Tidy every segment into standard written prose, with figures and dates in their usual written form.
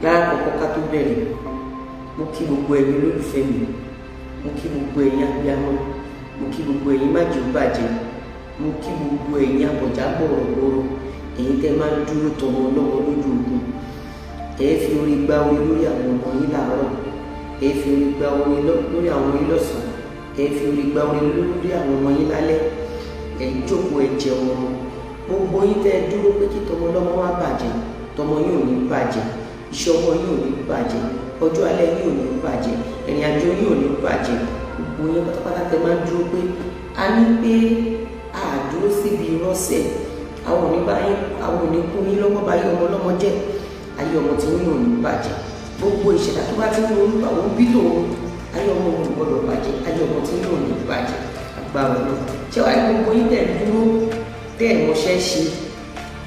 Láàkọ́kọ́, ká tó bẹ̀rẹ̀, mo kí gbogbo ẹ̀yin olólùfẹ́ mi, mo kí gbogbo ẹ̀yin abiyamọ, mo kí gbogbo ẹ̀yin májò bàjẹ́, mo kí gbogbo ẹ̀yin abọ̀já gbọ̀rọ̀gbọ̀rọ̀, ẹ̀yin tẹ́ máa ń dúró tọmọ ọlọ́mọ lójú ogun. Ẹ fi orí gba orí lórí àwọn ọmọ yín láàárọ̀, ẹ fi orí gba orí lórí àwọn ọmọ yín lọ́sàn-án, ẹ fi orí gba orí lórí àwọn ọmọ yín lálẹ́. Ẹ jókòó, ẹ jẹun ọmọ. Gbogbo yín tẹ́ ẹ dúró pé kí tọmọ ọlọ́mọ wá bàjẹ́, tọmọ yín ò ní bàjẹ́, iṣẹ́ ọwọ́ yín ò ní bàjẹ́, ọjọ́ alẹ́ yín ò ní bàjẹ́, ìrìn àjò yín ò ní bàjẹ́. Gbogbo yín pátápátá tẹ́ máa ń dúró pé a ní pé a dúró síbi rọ́ṣẹ̀, àwọn ò ní bá yín, àwọn ò ní kún yín lọ́wọ́ bá yín ọmọ ọlọ́mọ jẹ́. Ayé ọmọ tí yín ò ní bàjẹ́. Gbogbo ìṣẹ̀dá tó bá ti ń ronú àwọn bí tòun, ayé ọmọ òun ò gbọdọ̀ bàjẹ́, ayé ọmọ tí yín ò ní bàjẹ́, agbára náà. Ṣé wàá ní gbogbo yín tẹ̀ ń dúró, tẹ́ ẹ̀ mọṣẹ́ ṣe,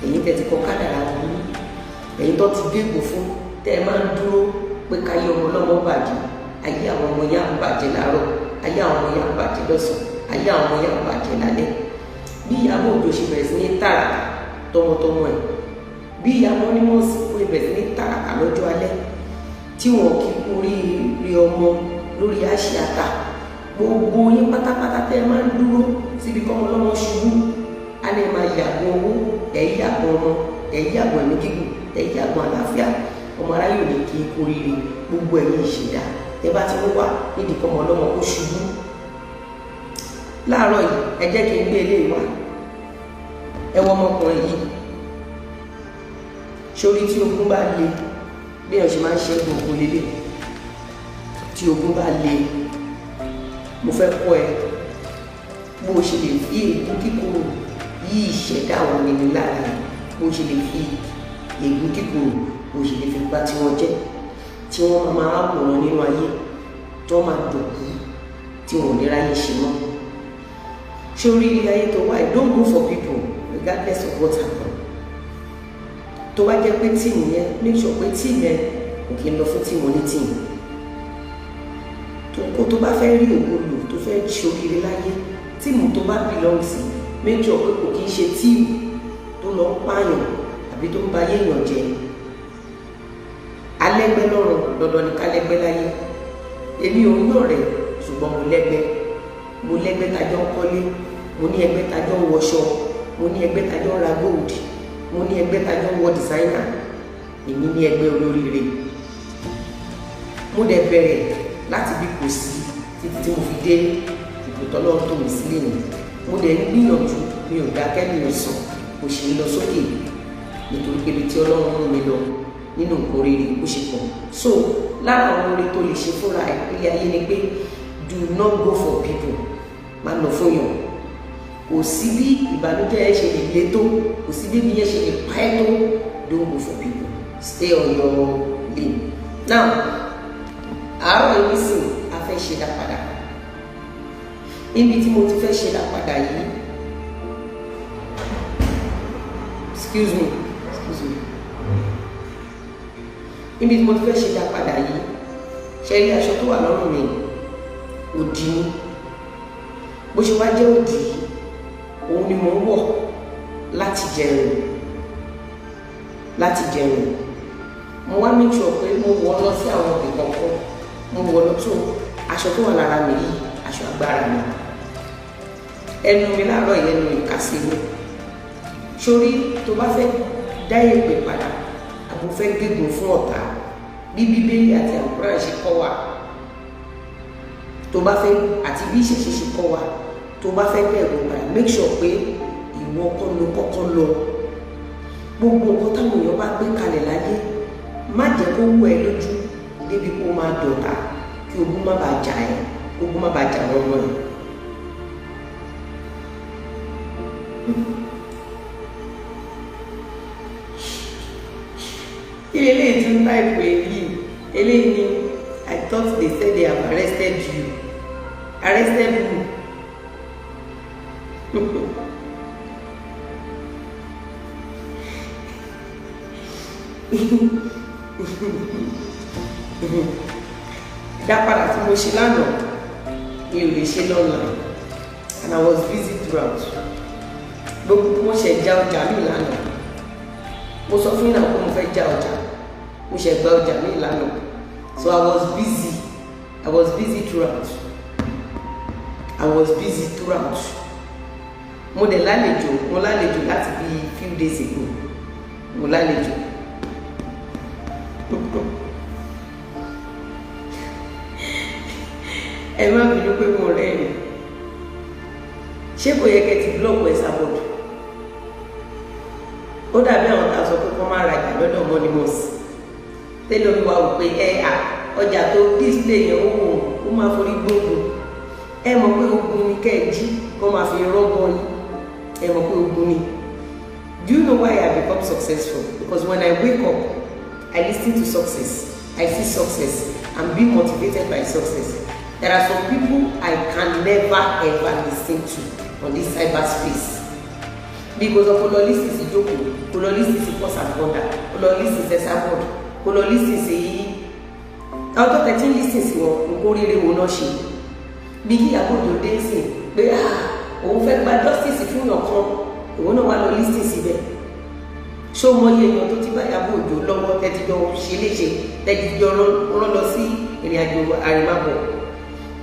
èyí tẹ́ ti kọ kádàrá burú, èyí tó ti gégùn fún, tẹ́ ẹ máa ń dúró pé káyé ọmọ ọlọ́mọ bàjẹ́, ayé àwọn ọmọ yá ń bàjẹ́ láàárọ̀, ayé àwọn ọmọ yá ń bàjẹ́ lọ́sàn-án, ayé àwọn ọmọ yá ń bàjẹ́ lálẹ́. Bí Ìyábọ̀ Òjó ṣe bẹ̀rẹ̀ sí ní tààràkà tọmọtọmọ ẹ̀, bí Ìyábọ̀ Onímọ̀ọ́sí kó bẹ̀rẹ̀ sí ní tààràkà lọ́jọ́ alẹ́, tí wọn kì í kú oríire ọmọ lórí àṣìátà. Gbogbo yín pátápátá tẹ́ ẹ máa ń dúró síbi kọ́mọ ọlọ́mọ ṣubú, á ní máa yàgò owó, ẹ̀ yàgò ọmọ, ẹ̀ yàgò ẹ̀mí gígùn, ẹ̀ yàgò àlàáfíà. Ọmọ aráyè ò ní kí í kú oríire. Gbogbo ẹ̀yin ìṣẹ̀dá tẹ́ bá ti ń wà nídìí kọ́mọ ọlọ́mọ kó ṣubú láàárọ̀ yìí, ẹ jẹ́ kí n gbé eléyìí wá. Ẹ wọ ọmọkùnrin yìí sórí. Tí ogun bá le, bí èèyàn ṣe máa ń ṣẹ́gun ogun lélẹ̀. Tí ogun bá le, mo fẹ́ kọ́ ẹ bó o ṣe lè fi ègún kíkorò yí ìṣẹ̀dá àwọn ènìyàn lára ẹ̀, bó o ṣe lè fi ègún kíkorò, bó o ṣe lè fi bá tí wọ́n jẹ́, tí wọ́n máa wòran nínú ayé, tó máa dòkú, tí wọn ò ní ráyè ṣe mọ́. Ṣé orí ilé ayé tó wáyé, don't go for people regardless of what happen. Tó bá jẹ́ pé team yẹn, make sure pé team yẹn kò kí ń lọ fún team oní team tó kó. Tó bá fẹ́ rí ògo lò, tó fẹ́ ṣoríire láyé, team tó bá belong sí, make sure pé kò kí ń ṣe team tó lọ ń pààyàn àbí tó ń ba ayé èèyàn jẹ́. Alẹ́gbẹ́ lọ́rùn, dandan ní kálẹ́gbẹ́ láyé. Èmi ò ń yọ̀ rẹ̀, ṣùgbọ́n mo lẹ́gbẹ́. Mo lẹ́gbẹ́ tajọ́ ń kọ́lé, mo ní ẹgbẹ́ tajọ́ ń wọṣọ, mo ní ẹgbẹ́ tajọ́ ń ra gold, mo ní ẹgbẹ́ tajọ́ ń wọ designer. Èmi ní ẹgbẹ́ olóríire. Mo dẹ̀ bẹ̀rẹ̀ láti bí kò sí títí tí mo fi dé ipò tọ́lọ́run tó mi sílẹ̀ ní. Mo dẹ̀ ń gbìyànjú, mi ò dákẹ́, mi ò sùn, mo sì ń lọ sókè, nítorí pé ibi tí Ọlọ́run mú mi lọ nínú nǹkan rere, ó ṣe pọ̀. So lára àwọn oore tó lè ṣe fúnra ẹ̀ ilé ayé ni pé do not go for people. Má lọ fún yàn. Kò sí bí ìbànújẹ́ ẹ ṣe lè le tó, kò sí bí ibi yẹn ṣe lè pa ẹ́ tó, don't go for people, stay on your lane. Now, àárọ̀ yìí nísìn, a fẹ́ ṣe dápadà. Níbi tí mo ti fẹ́ ṣe dápadà yìí, excuse me, excuse me, níbi tí mo ti fẹ́ ṣe dápadà yìí, ṣe rí aṣọ tó wà lọ́rùn mi, òdì ni. Bó ṣe wá jẹ́ òdì yìí, òun ni mo ń wọ̀ láti jẹun. Láti jẹun, mo wá make sure pé mo wọ̀ lọ sí àwọn ibì kọ̀ọ̀kan. Mo wọ̀ lọ tó aṣọ tó wà lára mi yìí, aṣọ agbára mi. Ẹnu mi láàárọ̀ yẹn, ẹnu ìkàsí mi sórí. Tó bá fẹ́ dá èpè padà, àbò fẹ́ gégùn fún ọ̀tá, bí Bíbélì àti Àlùkùránì ṣe kọ́ wa, tó bá fẹ́, àti bí ìṣẹ̀ṣe ṣe kọ́ wa, tó bá fẹ́ gégùn padà, make sure pé ìwọ kọ́ ló kọ́kọ́ lọ. Gbogbo nǹkan táwọn èèyàn bá gbé kalẹ̀ láyé, má jẹ́ kó wú ẹ lójú débi kó máa dọ̀tà, kí ogun má bàa jà ẹ́, ogun má bàa jà wọ́n mọ́ ẹ. Kí eléyìí tún type èyí? Eléyìí ni, "I thought they said they have arrested you." Arrested who? Dápadà tí mo ṣe lánàá, mi ò lè ṣe online and I was busy throughout. Gbogbo mo ṣe já ọjà mi lánàá. Mo sọ fún yín náà pé mo fẹ́ já ọjà. Mo ṣe gba ọjà mi lánàá, so I was busy. I was busy throughout. I was busy throughout. Mo dẹ̀ lálejò, mo lálejò láti bí few days ago. Mo lálejò. Ẹ má bínú pé mo rẹ́rìn. Ṣé kò yẹ kẹ́ ti block Esabod? Ó dàbí àwọn tá a sọ pé kọ́ máa rajà lọ́dọ̀ Monimus. Tẹ́lẹ̀ omi wa wò pé ẹ à ọjà tó display yẹn, ó wò ó máa forí gbógun. Ẹ mọ̀ pé ogun ni kẹ́ ẹ jí kọ́ máa fi rọ́gbọ́n yín. Ẹ mọ̀ pé ogun ni. Do you know why I become successful? Because when I wake up, I listen to success. I see success. I'm being motivated by success. There are some people I can never ever listen to on this cyberspace, because kò lọ listen sí jókòó, kò lọ listen sí pause and ponder, kò lọ listen sí Esabod, kò lọ listen sí ọjọ́ tẹ̀tí listen sí wọn. Nǹkan oríire wo náà ṣe? Bí kí Ìyábọ̀ Òjó dé sí pé, ah, òun fẹ́ gba justice fún yàn kan, ìwọ náà wà lọ listen síbẹ̀. Ṣé o mọ iye èèyàn tó ti bá Ìyábọ̀ Òjó lọ́wọ́, tẹ́tí jọ ṣe léṣe, tẹ́tí jọ rán lọ sí ìrìn àjò àrèmábọ̀?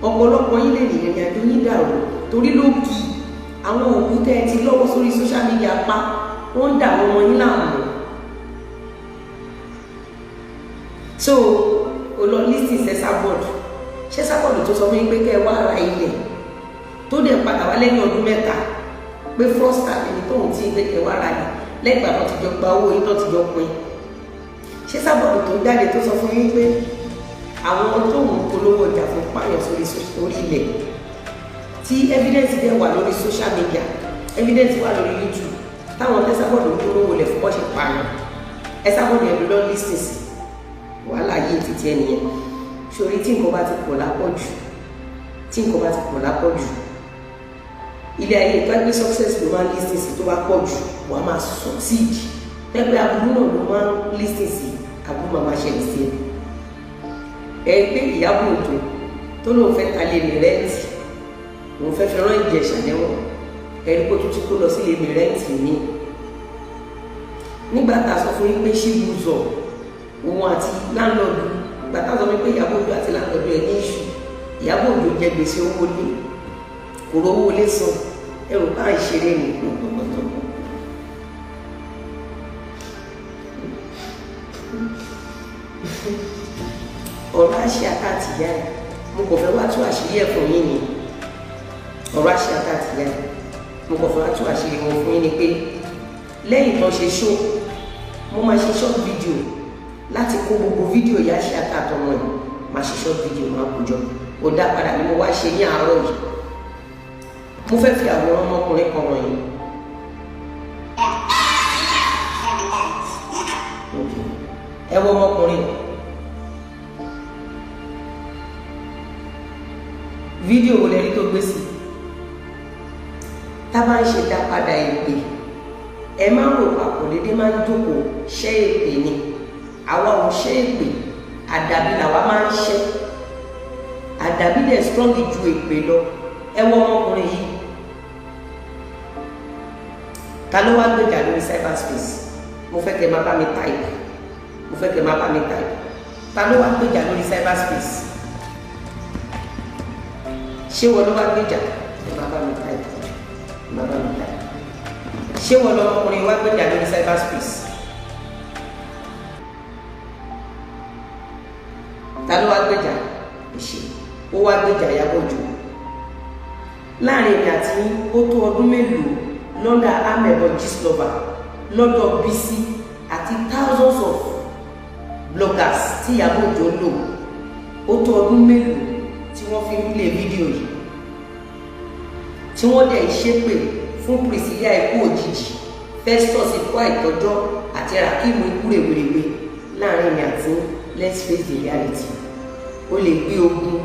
Ọ̀pọ̀lọpọ̀ yín lè ní ìrìn àjò yín dàrú torí ló kì í àwọn òkú tẹ́ ẹ ti lọ́wọ́ sórí social media pa. Wọ́n ń dà wọ́n ọmọ yín láàmú. So o lọ listen sí Esabod. Ṣé Esabod tó sọ fún yín pé kẹ́ ẹ wá ra ilẹ̀, tó dẹ̀ padà wá lẹ́yìn ọdún 3 pé fraudster ẹni tóun tí ń pé kẹ́ ẹ wá ra ilẹ̀ lẹ́yìn ìgbà tó ti jọ gba owó yín, tó ti jọ pín? Ṣé Esabod tó jáde tó sọ fún yín pé àwọn tóun polówó ọjà fún pààyàn sórí orí ilẹ̀, tí evidence dẹ̀ wà lórí social media, evidence wà lórí YouTube, táwọn tẹ́sàbọ̀dù ń polówó lẹ̀ fún bọ́ ṣe pààyàn? Esabod yẹn ló lọ listen sí. Wàhálà yìí títí ẹ nìyẹn. Sórí tí nǹkan bá ti pọ̀ lápọ̀jù, tí nǹkan bá ti pọ̀ lápọ̀jù, ilé ayé tó ẹgbẹ́ success ló máa ń listen sí, tó bá pọ̀ jù, wàá máa succeed. Tẹ́gbẹ́ aburú náà ló máa ń listen sí, aburú máa máa ṣẹlẹ̀ sí ẹ. Ẹ pé Ìyábọ̀ Òjó tó lóun fẹ́ ta lé mi rent, òun fẹ́ fi rán Ìjẹ̀ṣà lẹ́wọ̀n, ẹ̀rí kó tún ti kó lọ sílé mi rent mi. Nígbà tá a sọ fún yín pé ṣíbùzọ̀ òun àti landlord, ìgbà tá a sọ fún yín pé Ìyábọ̀ Òjó àti landlord ẹ̀ ní issue, Ìyábọ̀ Òjó jẹ gbèsè owó lé, kò rówó lé san, ẹrù bá ń ṣeré ni. Ọ̀rọ̀ àṣẹ àtàtìyá ẹ̀, mo kò fẹ́ wá tú àṣírí ẹ̀ fún yín ni. Ọ̀rọ̀ àṣẹ àtàtìyá ẹ̀, mo kò fẹ́ wá tú àṣírí wọn fún yín ni pé lẹ́yìn tó ṣe show, mo máa ṣe short video láti kó gbogbo fídíò ìyá ṣe àtàtọmọ ẹ̀. Máa ṣe short video, máa kó jọ. Ó dá padà ni mo wá ṣe ní àárọ̀ yìí. Mo fẹ́ fi àwòrán ọmọkùnrin kan wọ̀nyí. Ẹ wo ọmọkùnrin. Fídíò wo lẹ́rí tó gbé sí? Tá bá ń ṣe dá padà èpè, ẹ máa ń rò papọ̀ dédé, máa ń jókòó ṣẹ́ èpè ni. Àwa ò ṣẹ́ èpè, àdàbí làwa máa ń ṣẹ́. Àdàbí dẹ̀ strong ju èpè lọ. Ẹ wo ọmọkùnrin yìí. Ta ló wá gbèjà lórí cyberspace? Mo fẹ́ kẹ́ máa bá mi type, mo fẹ́ kẹ́ máa bá mi type. Ta ló wá gbèjà lórí cyberspace? Ṣé wọn ló wá gbèjà? Ẹ máa bá mi type, ẹ máa bá mi type. Ṣé wọn lọmọkùnrin wá gbèjà lórí cyberspace? Ta ló wá gbèjà? Ṣe ó wá gbèjà Ìyábọ̀ Òjó? Láàrin èmi àti yín, ó tó ọdún mélòó lọ́dà Amebo Gistlover, lọ́dọ̀ Bísí àti thousands of bloggers tí Ìyábọ̀ Òjó ń lò? Ó tó ọdún mélòó tí wọ́n fi ń play fídíò yìí, tí wọ́n dẹ̀ ń ṣépè fún Priscilla ikú òjijì, Festus ikú àìtọ́jọ́ àti Rakimu ikú rèwerèwe? Láàrin èmi àti, let's face the reality. O lè gbé ogun,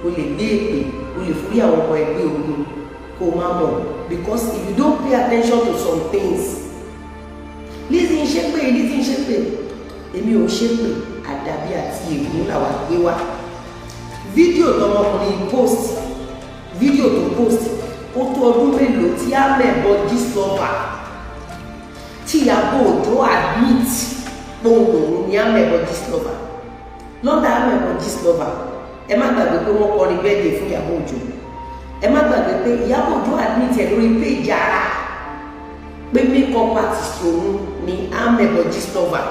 o lè gbé èpè, o lè forí àwọn ọmọ ẹgbẹ́ ogun kó o má mọ̀, because if you don't pay attention to some things. Lizzy ń ṣépè, Lizzy ń ṣépè. Èmi ò ṣépè, àdàbí àti ègún làwa gbé wá. Fídíò tọmọkùnrin post, fídíò tó post, ó tó ọdún mélòó tí Amebo Gistlover, tí Ìyábọ̀ Òjó admit pòun lòun ní Ìyẹn Amẹ̀bọ Gistlover, lọ́dà Amẹ̀bọ Gistlover. Ẹ má gbàgbé pé wọ́n kọrin birthday fún Ìyábọ̀ Òjó. Ẹ má gbàgbé pé Ìyábọ̀ Òjó admit ẹ̀ lórí péjì ara pé makeup artist òun ni Amẹ̀bọ Gistlover.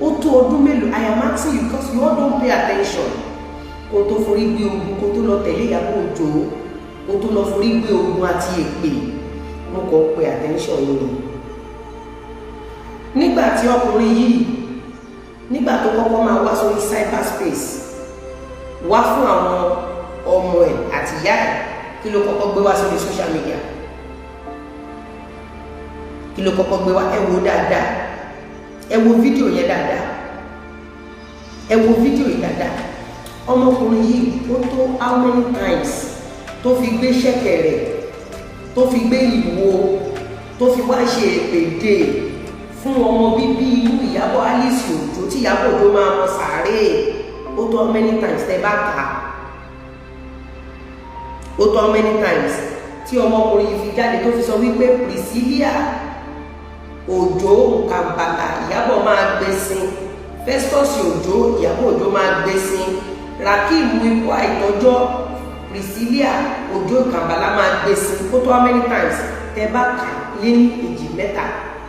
Ó tó ọdún mélòó? I am asking you because you all don't pay attention. Kó tó forí gbé ogun, kó tó lọ tẹ̀lé Ìyábọ̀ Òjó, kó tó lọ forí gbé ogun àti èpè, mo kàn pay attention yìí ni. Nígbà tí ọkùnrin yìí, nígbà tó kọ́kọ́ máa wá sórí cyberspace wá fún àwọn ọmọ ẹ̀ àti ìyá ẹ̀, kí ló kọ́kọ́ gbé wá sórí social media? Kí ló kọ́kọ́ gbé wá? Ẹ wo dáadáa, ẹ wo fídíò yẹn dáadáa, ẹ wo fídíò yìí dáadáa. Ọmọkùnrin yìí, ó tó how many times tó fi gbé ṣẹ̀kẹ̀rẹ̀, tó fi gbé ìwo, tó fi wá ṣe èpè dè fún ọmọ bíbí inú Ìyábọ̀ Alice Òjó, tí Ìyábọ̀ Òjó máa mọ sàárè? Ó tó how many times tẹ́ bá kà á? Ó tó how many times tí ọmọkùnrin yìí fi jáde tó fi sọ wípé Priscilla Òjó Kàǹbàlà, Ìyábọ̀ máa gbé sin? Festus Òjó, Ìyábọ̀ Òjó máa gbé sin? Rakim ikú àìtọ́jọ́, Priscilla Òjó Kàǹbàlà máa gbé sin? Ó tó how many times tẹ́ bá kà lé ní èjì mẹ́ta?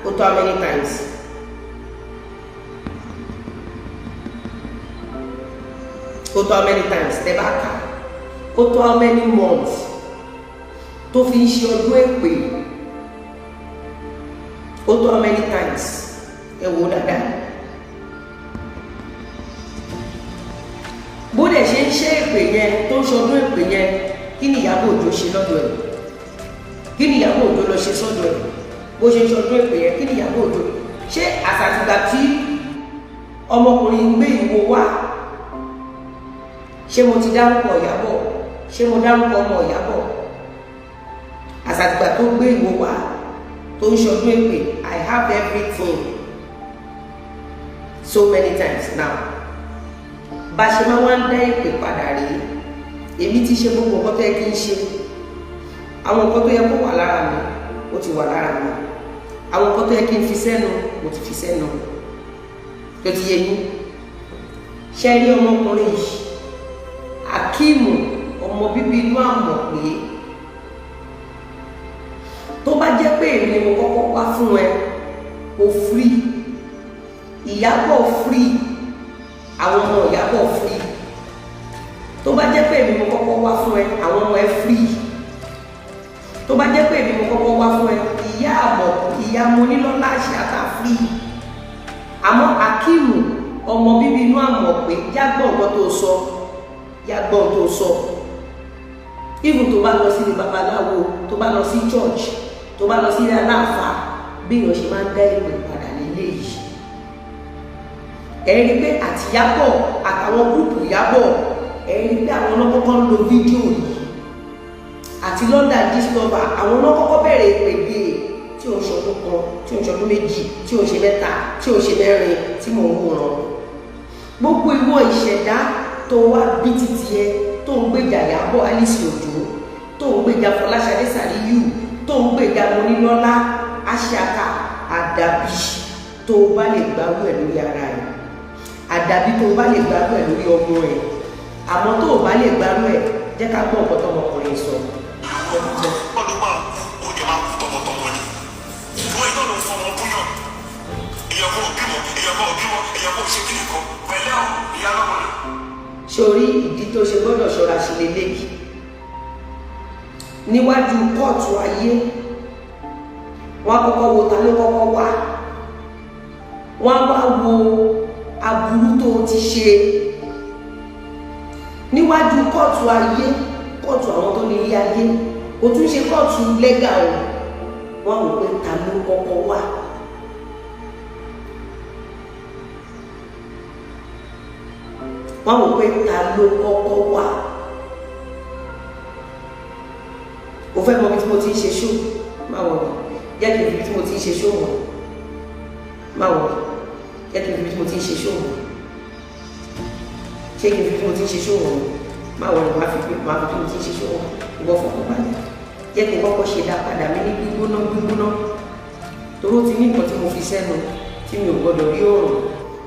Ó tó how many times? Ó tó how many times tẹ́ bá kà? Ó tó how many months tó fi ń ṣe ọdún èpè? Ó tó how many times? Ẹ wò dáadáa. Bó dẹ̀ ṣe ń ṣe èpè yẹn, tó ń ṣọdún èpè yẹn, kí ni Ìyábọ̀ Òjó ṣe lọ́dọ̀ ẹ̀? Kí ni Ìyábọ̀ Òjó lọ ṣe sọ́dọ̀ ẹ̀? Bó ṣe ń ṣọdún èpè yẹn, kí ni Ìyábọ̀ Òjó ṣe? Àsàtìgbà tí ọmọkùnrin ń gbé ìwo wá, ṣé mo ti dárúkọ Ìyábọ̀? Ṣé mo dárúkọ ọmọ Ìyábọ̀? Àsàtìgbà tó gbé ìwo wá, tó ń ṣọdún èpè, I have everything so many times now. Bá ṣe máa wá ń dá èpè padà rèé. Èmi ti ṣe gbogbo nǹkan tó yẹ kí n ṣe. Àwọn nǹkan tó yẹ kó wà lára mi, ó ti wà lára mi. Àwọn nǹkan tó yẹ kí n fi sẹ́nu, mo ti fi sẹ́nu. Tó ti yé yín? Ṣe rí ọmọkùnrin yìí, Akíìmù, ọmọ bíbí inú àmọ̀, pé tó bá jẹ́ pé èmi ni mo kọ́kọ́ wá fún ẹ, o free, Ìyábọ̀ free, àwọn ọmọ Ìyábọ̀ free. Tó bá jẹ́ pé èmi mo kọ́kọ́ wá fún ẹ, àwọn ọmọ ẹ free. Tó bá jẹ́ pé èmi mo kọ́kọ́ wá fún ẹ, ìyá àmọ̀, ìyá Monílọ́lá Àṣàtà free. Àmọ́ Akíìmù, ọmọ bíbí inú àmọ̀, pé jágbọ́n nǹkan tó sọ, jágbọ́n tó sọ. Even tó bá lọ sílé babaláwo, tó bá lọ sí church, tó bá lọ sílé aláàfáà, bí èèyàn ṣe máa ń dá ìpè padà lélẹ́yìí. Ẹ rí pé àti Ìyábọ̀ àtàwọn group Ìyábọ̀, ẹ rí pé àwọn ọlọ́kọ́kọ́ ń lo fídíò yìí, àti London Gistlover, àwọn ọlọ́kọ́kọ́ bẹ̀rẹ̀ ìpèdè tí ò ń ṣọdún kan, tí ò ń ṣọdún méjì, tí ò ń ṣe mẹ́ta, tí ò ń ṣe mẹ́rin tí mò ń wòran. Gbogbo ìwọ ìṣẹ̀dá tó wá bí títí ẹ, tó ń gbèjà Ìyábọ̀ Alice Òjó, tó ń gbèjà Fọláṣadé Sàríyù, tó ń gbèjà Monílọ́lá Àṣàkà, àdàbí tó o bá lè gbárù ẹ̀ lórí ara ẹ̀, àdàbí tó o bá lè gbárù ẹ̀ lórí ọmọ ẹ̀. Àmọ́ tó o bá lè gbárù ẹ̀, jẹ́ ká gbọ́ nǹkan tọmọkùnrin sọ. Ọdún máa kú, ó jẹ máa kú tọmọtọmọ ni. Wọn iná ló ń fọmọ búyàn. Èèyàn kò bímọ, èèyàn kò bímọ, èèyàn kò ṣe kíni kan pẹ̀lẹ́ o, ìyá lọ́mọ ni. Sórí ìdí tó ṣe gbọ́dọ̀ ṣọ́ra sí leléyìí níwájú kóòtù ayé, wọ́n á kọ́kọ́ wo ta ló kọ́kọ́ wá, wọ́n á wá wo aburú tó ti ṣe níwájú kóòtù ayé, kóòtù àwọn tó ní ilé ayé. Kò tún ṣe kóòtù lẹ́gà o. Wọ́n wò pé ta ló kọ́kọ́ wá. Wọ́n wò pé ta ló kọ́kọ́ wá. O fẹ́ mọ ibi tí mo ti ń ṣe ṣó? Má wọ̀ mí, jẹ́ kí n fi ibi tí mo ti ń ṣe ṣó wọ̀. Má wọ̀ mí, jẹ́ kí n fi ibi tí mo ti ń ṣe ṣó wọ̀. Ṣé kí n fi ibi tí mo ti ń ṣe ṣó wọ̀? Má wọ̀ mí, má fi bí mo ti ń ṣe ṣó wọ̀. Ìwọ fọkàn balẹ̀, jẹ́ kí n kọ́kọ́ ṣe dá padà mi ní gbígbóná gbígbóná, torí ó ti ní nǹkan tí mo fi sẹ́nu tí mi ò gbọ́dọ̀ rí òòrùn.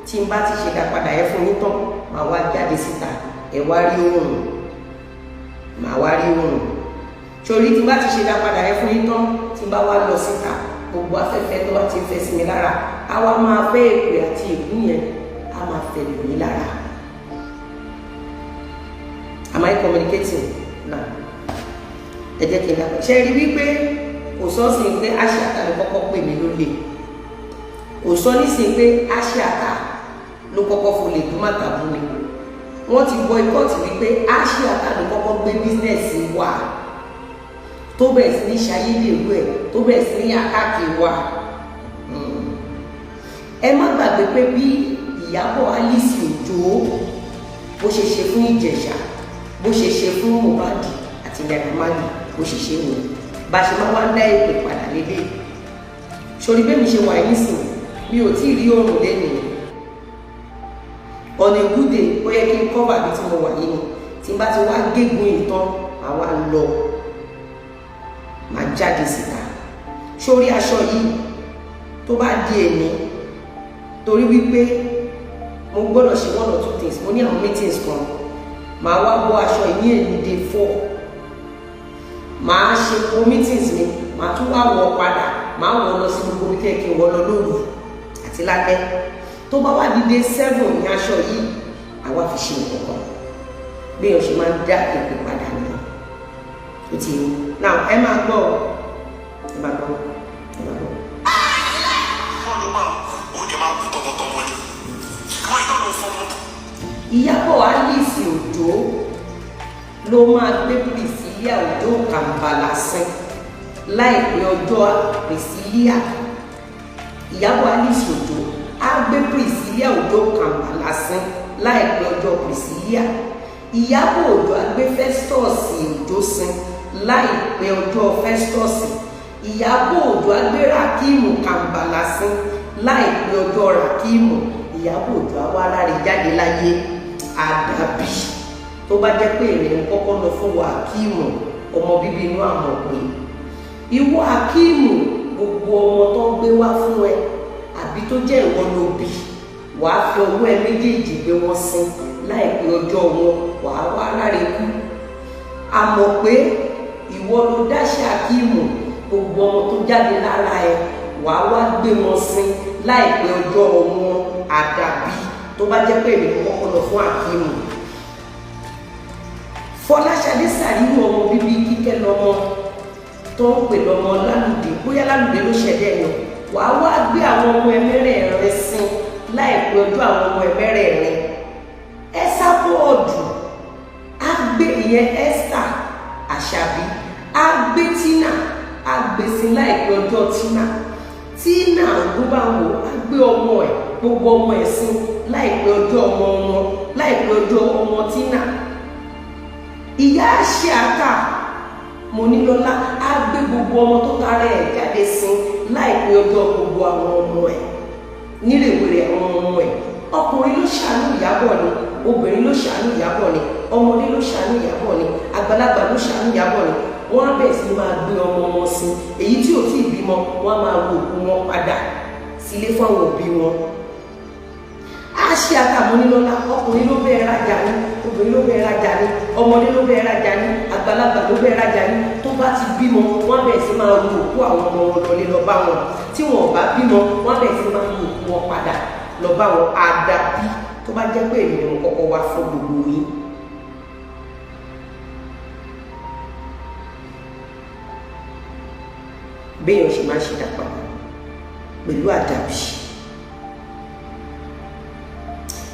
Tí n bá ti ṣe ìdápadà yẹn fún yín tán, màá wá jáde síta, ẹ wá rí oòrùn, màá wá rí oòrùn. Torí tí n bá ti ṣe ìdápadà yẹn fún yín tán, tí n bá wá lọ síta, gbogbo afẹ́fẹ́ tó bá ti fẹ́ sí mi lára, á wá máa fẹ́ èpè àti ègún yẹn, á máa fẹ́ lù mí lára. Am I communicating now? Ẹ jẹ́ kí n dàpọ̀. Ṣe rí wípé kò sọ sí pé Aṣíàtà ló kọ́kọ́ pè mí lólè? Kò sọ nísìnyí pé Aṣíàtà ló kọ́kọ́ folè dúmàtà bú mi. Wọ́n ti boycott wípé Aṣíàtà ló kọ́kọ́ gbé business wa, tó bẹ̀rẹ̀ sí ní ṣayédèrú ẹ̀, tó bẹ̀rẹ̀ sí ní attack wa. Ẹ má gbàgbé pé bí Ìyábọ̀ Alice Òjó bó ṣe ṣe fún Ìjẹ̀ṣà, bó ṣe ṣe fún Mohbad àti Naira Marley, bó ṣe ṣe nìyẹn. Bá ṣe máa wá ń dá èpè padà lédè sórí bẹ́ẹ̀ mi ṣe wà nísìn, mi ò tí ì rí oòrùn lẹ́nu. On a good day, ó yẹ kí n cover bí tí mo wà yìí ni. Tí n bá ti wá gégùn ìtàn, màá wá lọ, màá jáde síta sórí aṣọ yìí. Tó bá di èní, torí wípé mo gbọ́dọ̀ ṣe one or two things, mo ní àwọn meetings kan, màá wá bọ́ aṣọ yìí ní èní day 4. Màá ṣe gbogbo meetings mi, màá tún wá wọ̀ padà, màá wọ̀ lọ sí gbogbo bí kí n wọ̀ lọ lóru àti lálẹ́. Tó bá wá di day 7 ní aṣọ yìí, àwa fi ṣe nǹkan kan. Bí èèyàn ṣe máa ń dá èpè padà nìyẹn. Ó ti yín now. Ẹ máa gbọ́, ẹ máa gbọ́, ẹ máa gbọ́. Wọ́n ló máa kú, ó dẹ̀ máa kú tọmọtọmọ ni. Wọ́n iná ló fọmọ. Ìyábọ̀ Alice Òjó ló máa gbé Priscilla Òjó Kàǹbàlà sin láìpẹ́ ọjọ́ Priscilla. Ìyábọ̀ Alice Òjó á gbé Priscilla Òjó Kàǹbàlà sin láìpẹ́ ọjọ́ Priscilla. Ìyábọ̀ Òjó á gbé Festus Òjó sin láìpẹ́ ọjọ́ Festus. Ìyábọ̀ Òjó á gbé Rakimu Kàǹbàlà sin láìpẹ́ ọjọ́ Rakimu. Ìyábọ̀ Òjó á wá láre jáde láyé. Àdàbí tó bá jẹ́ pé èrè ń kọ́kọ́ lọ fún wa. Akíìmù, ọmọ bíbí inú àmọ̀ pé ìwọ Akíìmù, gbogbo ọmọ tó ń gbé wá fún ẹ, àbí tó jẹ́ ìwọ ló bí, wàá fi ọwọ́ ẹ méjèèjì gbé wọn sin láìpẹ́ ọjọ́ wọn, wàá wá láre kú. Àmọ̀ pé ìwọ ló dáṣẹ́ Akíìmù, gbogbo ọmọ tó jáde lára ẹ, wàá wá gbé wọn sin láìpẹ́ ọjọ́ wọn. Àdàbí tó bá jẹ́ pé èmi ló kọ́kọ́ lọ fún Akíìmù. Fọláṣadé Sàríwò, ọmọ bíbí Kíkẹ́ lọmọ tó ń pè lọmọ Lálùdé, bóyá Lálùdé ló ṣẹ̀dá ẹ̀yàn, wàá wá gbé àwọn ọmọ ẹ mẹ́rẹ̀ẹ̀rin sin láìpẹ́ ọjọ́ àwọn ọmọ ẹ mẹ́rẹ̀ẹ̀rin. Ẹsábọ́ọ̀dù á gbé ìyẹn Esther Àṣàbí, á gbé Tina, á gbé sin láìpẹ́ ọjọ́ Tina. Tina Ògúnbàwò á gbé ọmọ ẹ̀, gbogbo ọmọ ẹ̀ sin láìpẹ́ ọjọ́ ọmọ wọn, láìpẹ́ ọjọ́ ọmọ Tina. Ìyá Ṣíàkà Monílọ́lá á gbé gbogbo ọmọ tó tara ẹ̀ jáde sin láìpẹ́ ọjọ́ gbogbo àwọn ọmọ ẹ̀, nírèwèrè àwọn ọmọ ẹ̀. Ọkùnrin ló ṣàánú Ìyábọ̀ ni, obìnrin ló ṣàánú Ìyábọ̀ ni, ọmọdé ló ṣàánú Ìyábọ̀ ni, àgbàlagbà ló ṣàánú Ìyábọ̀ ni, wọ́n á bẹ̀rẹ̀ sí máa gbé ọmọ wọn sin. Èyí tí ò tí ì bímọ, wọ́n á máa wo òkú wọn padà sílé fáwọn òbí wọn. Á ṣe àtàmúnilọ́lá. Ọkùnrin ló bẹ́ẹ̀ rajà ní, obìnrin ló bẹ́ẹ̀ rajà ní, ọmọdé ló bẹ́ẹ̀ rajà ní, àgbàlagbà ló bẹ́ẹ̀ rajà ní, tó bá ti bímọ, wọ́n á bẹ̀rẹ̀ sí máa ru òkú àwọn ọmọ wọn lọlé lọ bá wọn. Tí wọn ò bá bímọ, wọ́n á bẹ̀rẹ̀ sí máa ru òkú wọn padà lọ bá wọn. Àdàbí tó bá jẹ́ pé èmi ni mo kọ́kọ́ wá fún gbogbo yín. Béèyàn ṣe máa ń ṣe dàpọ̀ pẹ̀lú àdàbí,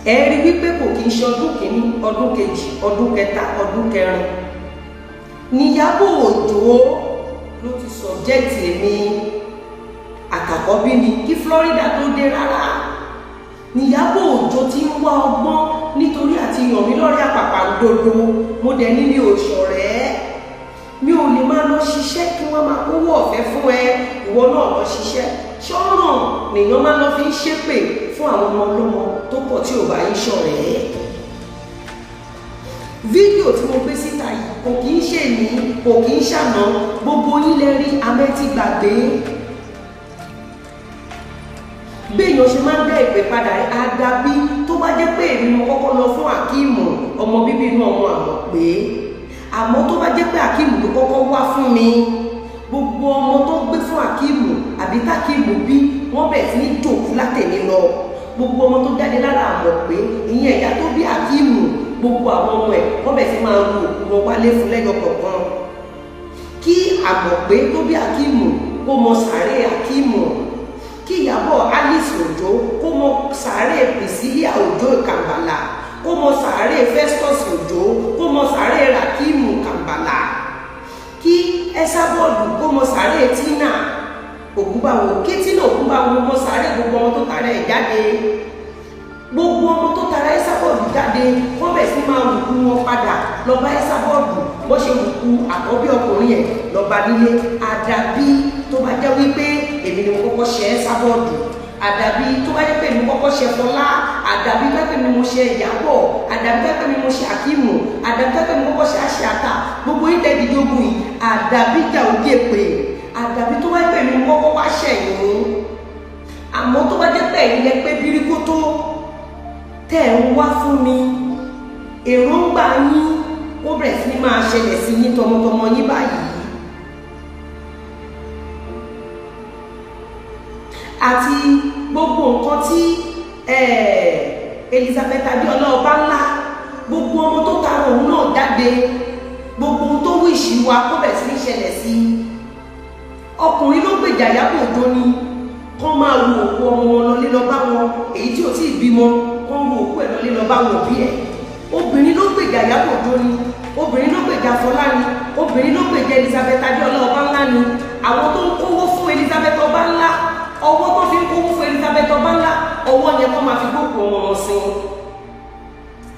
ẹ rí wípé kò kí ń ṣe ọdún kìíní, ọdún kejì, ọdún kẹta, ọdún kẹrin níyàbọ̀ Òjó ló ti subject èmi àtàkọ́bí mi kí Florida tó dé rárá. Níyàbọ̀ Òjó ti ń wá ọgbọ́n nítorí àti yàn mí lọ́rẹ́ àpàpàǹdodo. Mo dẹ̀ ní mi ò ṣọ̀rẹ́, mi ò lè máa lọ ṣiṣẹ́ kí wọ́n máa kówó ọ̀fẹ́ fún ẹ. Ìwọ náà lọ ṣiṣẹ́ ṣọ́ràn nìyàn máa lọ fi ń ṣépè fún àwọn ọmọ ọlọ́mọ tó pọ̀ tí ò bá yín ṣọ̀rẹ́. Fídíò tí mo gbé síta yìí kò kì í ṣe ní, kò kì í ṣàná. Gbogbo yín lẹ rí amẹ́tí gbàgbé. Béèyàn ṣe máa ń dá ìpè padà. Àdàbí tó bá jẹ́ pé èmi mo kọ́kọ́ lọ fún Akíìmù, ọmọ bíbí inú ọmọ àmọ̀ pé, àmọ́ tó bá jẹ́ pé Akíìmù ló kọ́kọ́ wá fún mi, gbogbo ọmọ tó gbé fún Akíìmù àbí tákíìmù bí, wọ́n bẹ̀rẹ̀ sí ní jòkú látẹ̀mí lọ. Gbogbo ọmọ tó jáde lára àmọ̀ pé, ìyẹn ìyá tó bí Akíìmù, gbogbo àwọn ọmọ ẹ̀, wọ́n bẹ̀rẹ̀ sí máa ru òkú wọn wálé fún lẹ́yọ kọ̀ọ̀kan. Kí àmọ̀ pé tó bí Akíìmù kó mọ sàárè Akíìmù, kí Ìyábọ̀ Alice Òjó kó mọ sàárè Priscilla Òjó Kàmbàlà, kó mọ sàárè Festus Òjó, kó mọ sàárè Rakimu Kàmbàlà, kí Ẹsàbọọdù kó mọ sàárè Tina Ògúnbàwò, kí Tina Ògúnbàwò mọ sàárè gbogbo ọmọ tó tààrẹ ẹ̀ jáde. Gbogbo ọmọ tó tara Ẹsàbọọdù jáde, wọ́n bẹ̀ sí máa wùkú wọn padà lọ bá Ẹsàbọọdù, bó ṣe wùkú àkọ́bí ọkùnrin yẹn lọ́ba nílé. Àdàbí tó bá jẹ́ wípé èmi ni mo kọ́kọ́ ṣe Ẹsàbọọdù, àdàbí tó bá jẹ́ pé èmi kọ́kọ́ ṣe Fọlá, àdàbí tó bá jẹ́ pé mi mo ṣe Ìyábọ̀, àdàbí tó bá jẹ́ pé mi mo ṣe Akíìmù, àdàbí tó bá jẹ́ pé mi kọ́kọ́ ṣe Àṣàtà, gbogbo yín tẹ́ dídí ogun yìí, àdàbí jà òjè pé, àdàbí tó bá jẹ́ pé mi mo kọ́kọ́ wá ṣẹ̀yìn. Àmọ́ tó bá jẹ́ pé ẹ̀yin lẹ pé bíríkótó tẹ́ ẹ̀ ń wá fún mi, èròǹgbà yín ó bẹ̀rẹ̀ sí ní máa ṣẹlẹ̀ sí yín tọmọtọmọ yín báyìí. Àti gbogbo nǹkan tí Elizabeth Adéọlá Ọbánlá, gbogbo ọmọ tó tara òun náà jáde, gbogbo ohun tó wíṣì wa kó bẹ̀rẹ̀ sí ní ṣẹlẹ̀ sí i. Ọkùnrin ló gbèjà Ìyábọ̀ Òjó ni, kán máa wo òkú ọmọ wọn lọlé lọ bá wọn, èyí tí ò tí ì bímọ, kán wo òkú ẹ̀ lọlé lọ bá wọn òbí ẹ̀. Obìnrin ló gbèjà Ìyábọ̀ Òjó ni, obìnrin ló gbèjà Fọlá ni, obìnrin ló gbèjà Elizabeth Adéọlá Ọbánlá ni. Àwọn tó ń kówó fún Elizabeth Ọbánlá, ọwọ́ tó fi ń kówó fún Elizabeth Ọbánlá, ọwọ́ yẹn kọ́ máa fi gbókù ọmọ wọn sin.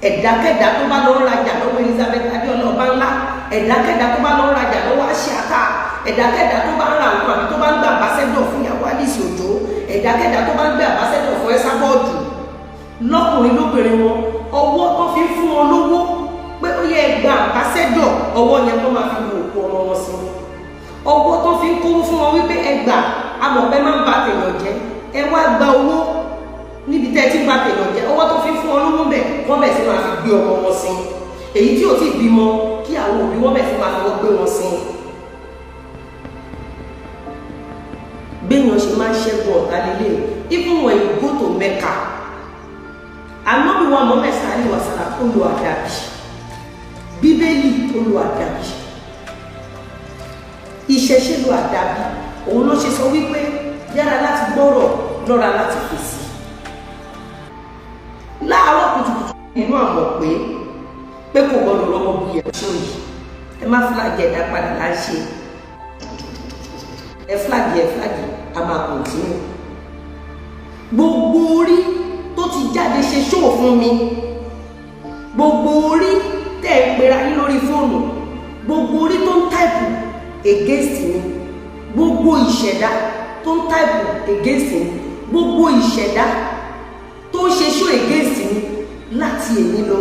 Ẹ̀dákẹ́dá tó bá lọ ń rajà lọ́wọ́ Elizabeth Adéọlá Ọbánlá, ẹ̀dákẹ́dá tó bá lọ ń rajà lọ́wọ́ Àṣàtà, ẹ̀dákẹ́dá tó bá ń ra nǹkan àbí tó bá ń gbé àbáṣẹ́dọ̀ fún ìyàwó Alice Òjó, ẹ̀dákẹ́dá tó bá ń gbé àbáṣẹ́dọ̀ fún Ẹsàbọọdù, lọ́kùnrin lóbìnrin wọn, ọwọ́ tó fi ń fún wọn lówó pé ó yẹ gba àbáṣẹ́dọ̀, ọwọ́ yẹn kó máa fi wo òkú ọmọ wọn sí. Ọwọ́ tó fi ń kówó fún wọn wípé ẹgbà amọ̀pẹ́ máa ń ba tèèyàn jẹ́, ẹ wá gba owó níbi tẹ́ ẹ ti ń ba tèèyàn jẹ́, ọwọ́ tó fi ń fún wọn lówó bẹ̀, wọ́n bẹ̀ sí máa fi gbé ọmọ wọn sí. Èyí tí ò tí ì bímọ, kí àwọn òbí wọn bẹ̀ sí máa fi wọ́n gbé wọn sí. Béèyàn ṣe máa ń ṣẹ́gun ọ̀tá lélẹ̀. Even when you go to Mecca, Ànábì wa Muhammad sallallahu alaihi wasallam ó lo àdàbí, Bíbélì ó lo àdàbí, ìṣẹ̀ṣe lo àdàbí. Òun ló ṣe sọ wípé yára láti gbọ́rọ̀, lọ́ra láti fèsì. Láàárọ̀ kùtùkùtù inú àmọ̀ pé kò gbọdọ̀ lọ́wọ́ bí ẹ̀ ṣó yìí. Ẹ má fúlàgì ẹ̀dá padà là ń ṣe. Ẹ fúlàgì, ẹ fúlàgì, a máa kọ̀ntínú. Gbogbo orí tó ti jáde ṣe ṣóò fún mi, gbogbo orí tẹ́ ẹ pera yín lórí fóònù, gbogbo orí tó ń táìpù against mi, gbogbo ìṣẹ̀dá tó ń táìpù against mi, gbogbo ìṣẹ̀dá tó ń ṣe ṣó against mi, láti èyí lọ,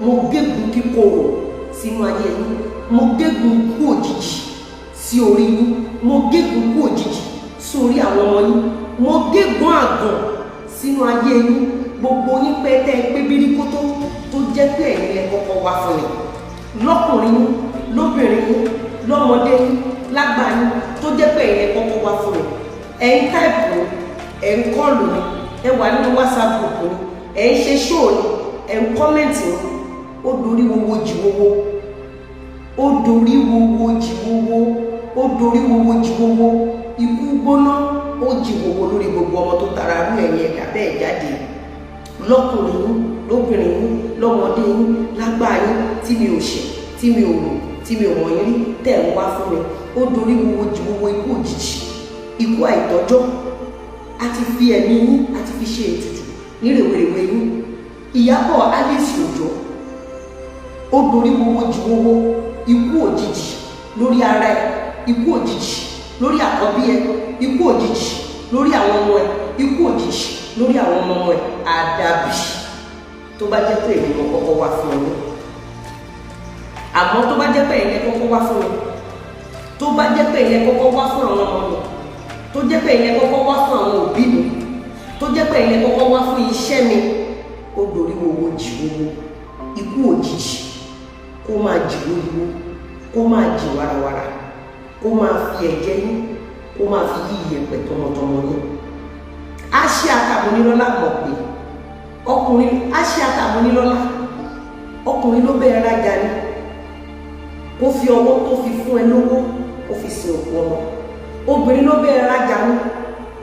mo gégùn kíkorò sínú ayé yín, mo gégùn kú òjijì sí orí yín, mo gégùn kú òjijì sórí àwọn ọmọ yín, mo gégùn àgàn sínú ayé yín. Gbogbo yín pé tẹ́ ẹ pé bíríkótó tó jẹ́ pé ẹ̀yin lẹ kọ́kọ́ wá fún mi, lọ́kùnrin yín, lóbìnrin yín, lọ́mọdé yín, lágbà yín, tó jẹ́ pé ẹ̀yin lẹ kọ́kọ́ wá fún mi. Ẹ̀ ń táìpù, ẹ̀ ń kọ́ọ̀lù ni, ẹ wà nínú WhatsApp group ni, ẹ̀ ń ṣe ṣóò ni, ẹ̀ ń kọ́mẹ̀ntì ni. Ó dorí wowo jì wowo, ó dorí wowo jì wowo, ó dorí wowo jì wowo. Ikú gbóná ó jì wowo lórí gbogbo ọmọ tó tara rú ẹ̀yìn ẹ̀dá bẹ́ẹ̀ jáde, lọ́kùnrin yín, lóbìnrin yín, lọ́mọdé yín, lágbà yín, tí mi ò ṣẹ̀, tí mi ò rò, tí mi ò mọ̀ yín rí, tẹ̀ ń wá fún mi. Ó dorí wowo jì wowo, ikú òjijì, ikú àìtọ́jọ́. A ti fi ẹ̀mí yín, a ti fi ṣe ètùtù ní rèwerèwe yín. Ìyábọ̀ Alice Òjó, ó dorí wowo jì wowo, ikú òjijì lórí ara ẹ, ikú òjijì lórí àkọ́bí ẹ, ikú òjijì lórí àwọn ọmọ ẹ, ikú òjijì lórí àwọn ọmọ ọmọ ẹ. Àdàbí tó bá jẹ́ pé èmi mo kọ́kọ́ wá fún yín. Àmọ́ tó bá jẹ́ pé ẹ̀yin lẹ kọ́kọ́ wá fún mi, tó bá jẹ́ pé ẹ̀yin lẹ kọ́kọ́ wá fún àwọn ọmọ mi, tó jẹ́ pé ẹ̀yin lẹ kọ́kọ́ wá fún àwọn òbí mi, Tó jẹ́ pé ilẹ̀ kọ́kọ́ wá fún iṣẹ́ mi, ó dorí owó jì owó. Ikú òjijì kó máa jì lóríwó, kó máa jì warawara, kó máa fi ẹ̀jẹ̀ yín, kó máa fi yí iyẹ̀pẹ̀ tọmọtọmọ yín. Aṣíata Monílọ́lá mọ̀ pé ọkùnrin, Aṣíata Monílọ́lá, ọkùnrin ló bẹ́ẹ̀ rájà ni. Kó fi ọwọ́ tó fi fún ẹ lówó, kó fi sin òkú ọmọ. Obìnrin ló bẹ́ẹ̀ rájà ní,